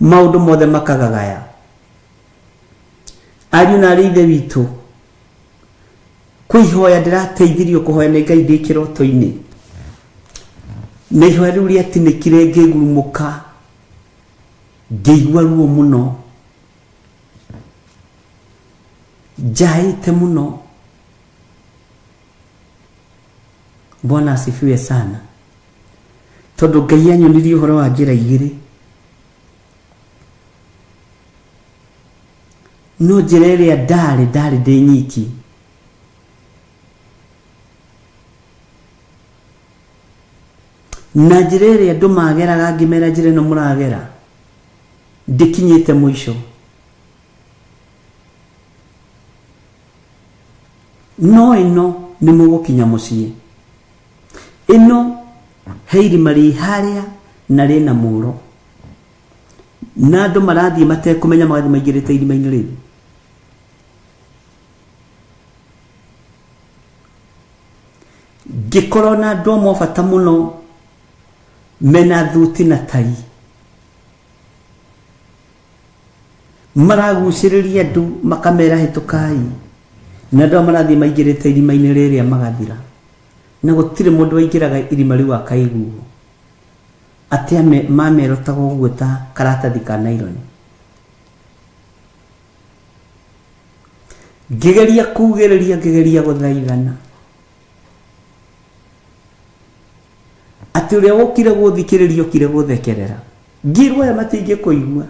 maũndũ mothe makagagaya. Ariũ na arĩ ithe witũ, kwĩ ihoya ndĩrateithirio kũhoya nĩ Ngai ndĩ kĩroto-inĩ. Na ihoya rĩu rĩatinĩkire ngĩgurumũka, ngĩigua ruo mũno, njaĩte mũno. Bwana asifiwe sana. Tondũ Ngai anyonirie ũhoro wa njĩra igĩrĩ. No njĩra ĩrĩa ndarĩ ndĩ nyiki. Na njĩra ĩrĩa andũ mageraga ngĩmera njĩra ĩno mũragera ndĩkinyĩte mũico. No ĩno nĩ mũgũkinya mũciĩ. Ĩno he irima rĩ harĩa na rĩna mũro. Na andũ marathiĩ matekũmenya magathiĩ maingĩrĩte irima-inĩ rĩu. Ngĩkorwo na andũ amwe a bata mũno mena thuti na tai. Maragucĩrĩria andũ makamera hĩtũkai. Na andũ marathiĩ maingĩrĩte irima-inĩ rĩrĩa magathira. Na gũtirĩ mũndũ waingĩraga irima rĩu akaiguo. Atĩ mamerotaga ũguo ta karatathi ka nylon. Ngĩgeria kugĩrĩria, ngĩgeria gũthaithana. Atĩ ũrĩa wokire gũthikĩrĩria okire gũthekerera. Ngĩrwo aya matingĩkũigua.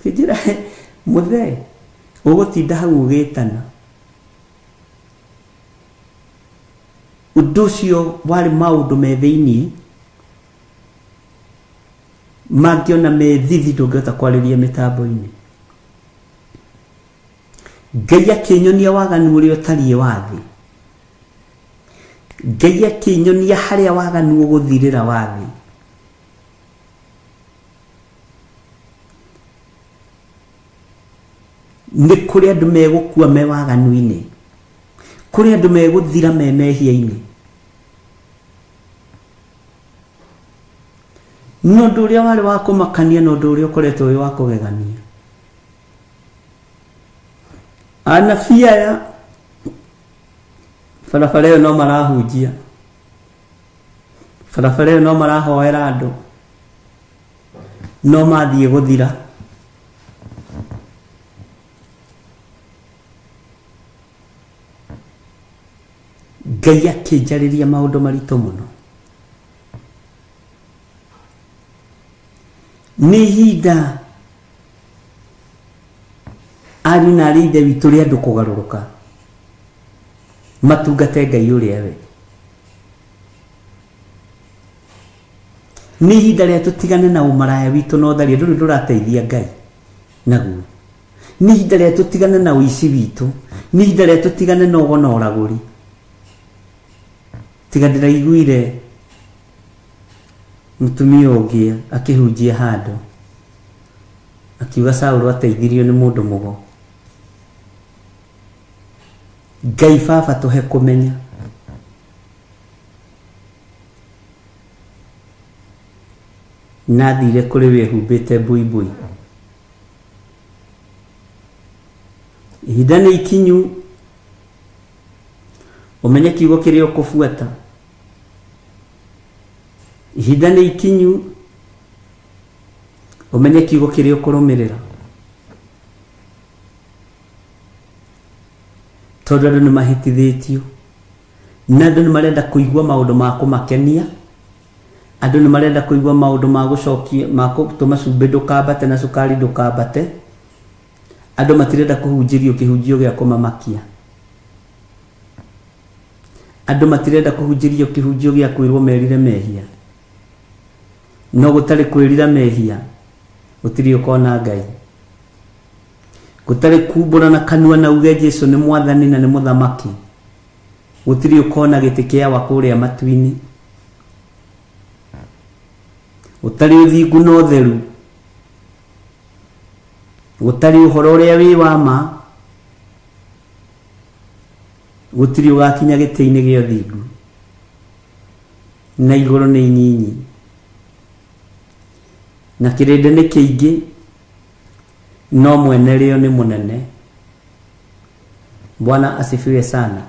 Kĩnjĩra mũthee ũgũtinda hau ũgĩtana. Ũndũ ũcio warĩ maũndũ me thĩiniĩ mangĩona me thithi ndũngĩhota kwarĩria mĩtambo-inĩ. Ngai akĩnyonia waganu ũrĩa ũtariĩ wa thĩ. Ngai akĩnyonia harĩa waganu ũgũthirĩra wa thĩ. Nĩ kũrĩ andũ megũkua me waganu-inĩ. Kũrĩ andũ megũthira me mehia-inĩ. No ũndũ ũrĩa warĩ wa kũmakania na ũndũ ũrĩa ũkoretwo wĩ wa kũgegania. Anabii aya barabara ĩyo no marahunjia. Barabara ĩyo no marahoera andũ. No mathiĩ gũthira. Ngai akĩnjarĩria maũndũ maritũ mũno. Nĩ ihinda ariũ na arĩ ithe witũ rĩa andũ kũgarũrũka matungate Ngai ũrĩa we. Nĩ ihinda rĩa tũtigane na ũmaraya witũ na ũtharia, ndũrĩ ndũrateithia Ngai naguo. Nĩ ihinda rĩa tũtigane na ũici witũ. Nĩ ihinda rĩa tũtigane na ũgo na ũragũri. Tiga ndĩraiguire mũtumia ũngĩ akĩhunjia handũ akiuga Saũlũ ateithirio nĩ mũndũ mũgo. Ngai baba tũhe kũmenya. Na thire kũrĩ wĩhumbĩte buibui. Ihinda nĩ ikinyu ũmenye kiugo kĩrĩa ũkũbuata. Ihinda nĩ ikinyu ũmenye kiugo kĩrĩa ũkũrũmĩrĩra. Tondũ andũ nĩ mahĩtithĩtio na andũ nĩ marenda kũigua maũndũ ma kũmakenia. Andũ nĩ marenda kũigua maũndũ ma gũcokia ma gũtũma cumbĩ ndũkambate na cukari ndũkambate. Andũ matirenda kũhunjĩrio kĩhunjio gĩa kũmamakia. Andũ matirenda kũhunjĩrio kĩhunjio gĩa kwĩrwo merire mehia. No gũtarĩ kwĩrira mehia gũtirĩ ũkona Ngai. Gũtarĩ kumbũra na kanua na uge Jesu nĩ mwathani na nĩ mũthamaki gũtirĩ ũkona gĩtĩ kĩa wa kũrĩa matu-inĩ. Gũtarĩ ũthingu na ũtheru, gũtarĩ ũhoro ũrĩa wĩ wa ma, gũtirĩ ũgakinya gĩtĩ-inĩ gĩa ũthingu, na igũrũ nĩ inyinyi, na kĩrĩndĩ nĩ kĩingĩ, no mwene rĩo nĩ mũnene. Bwana asifiwe sana.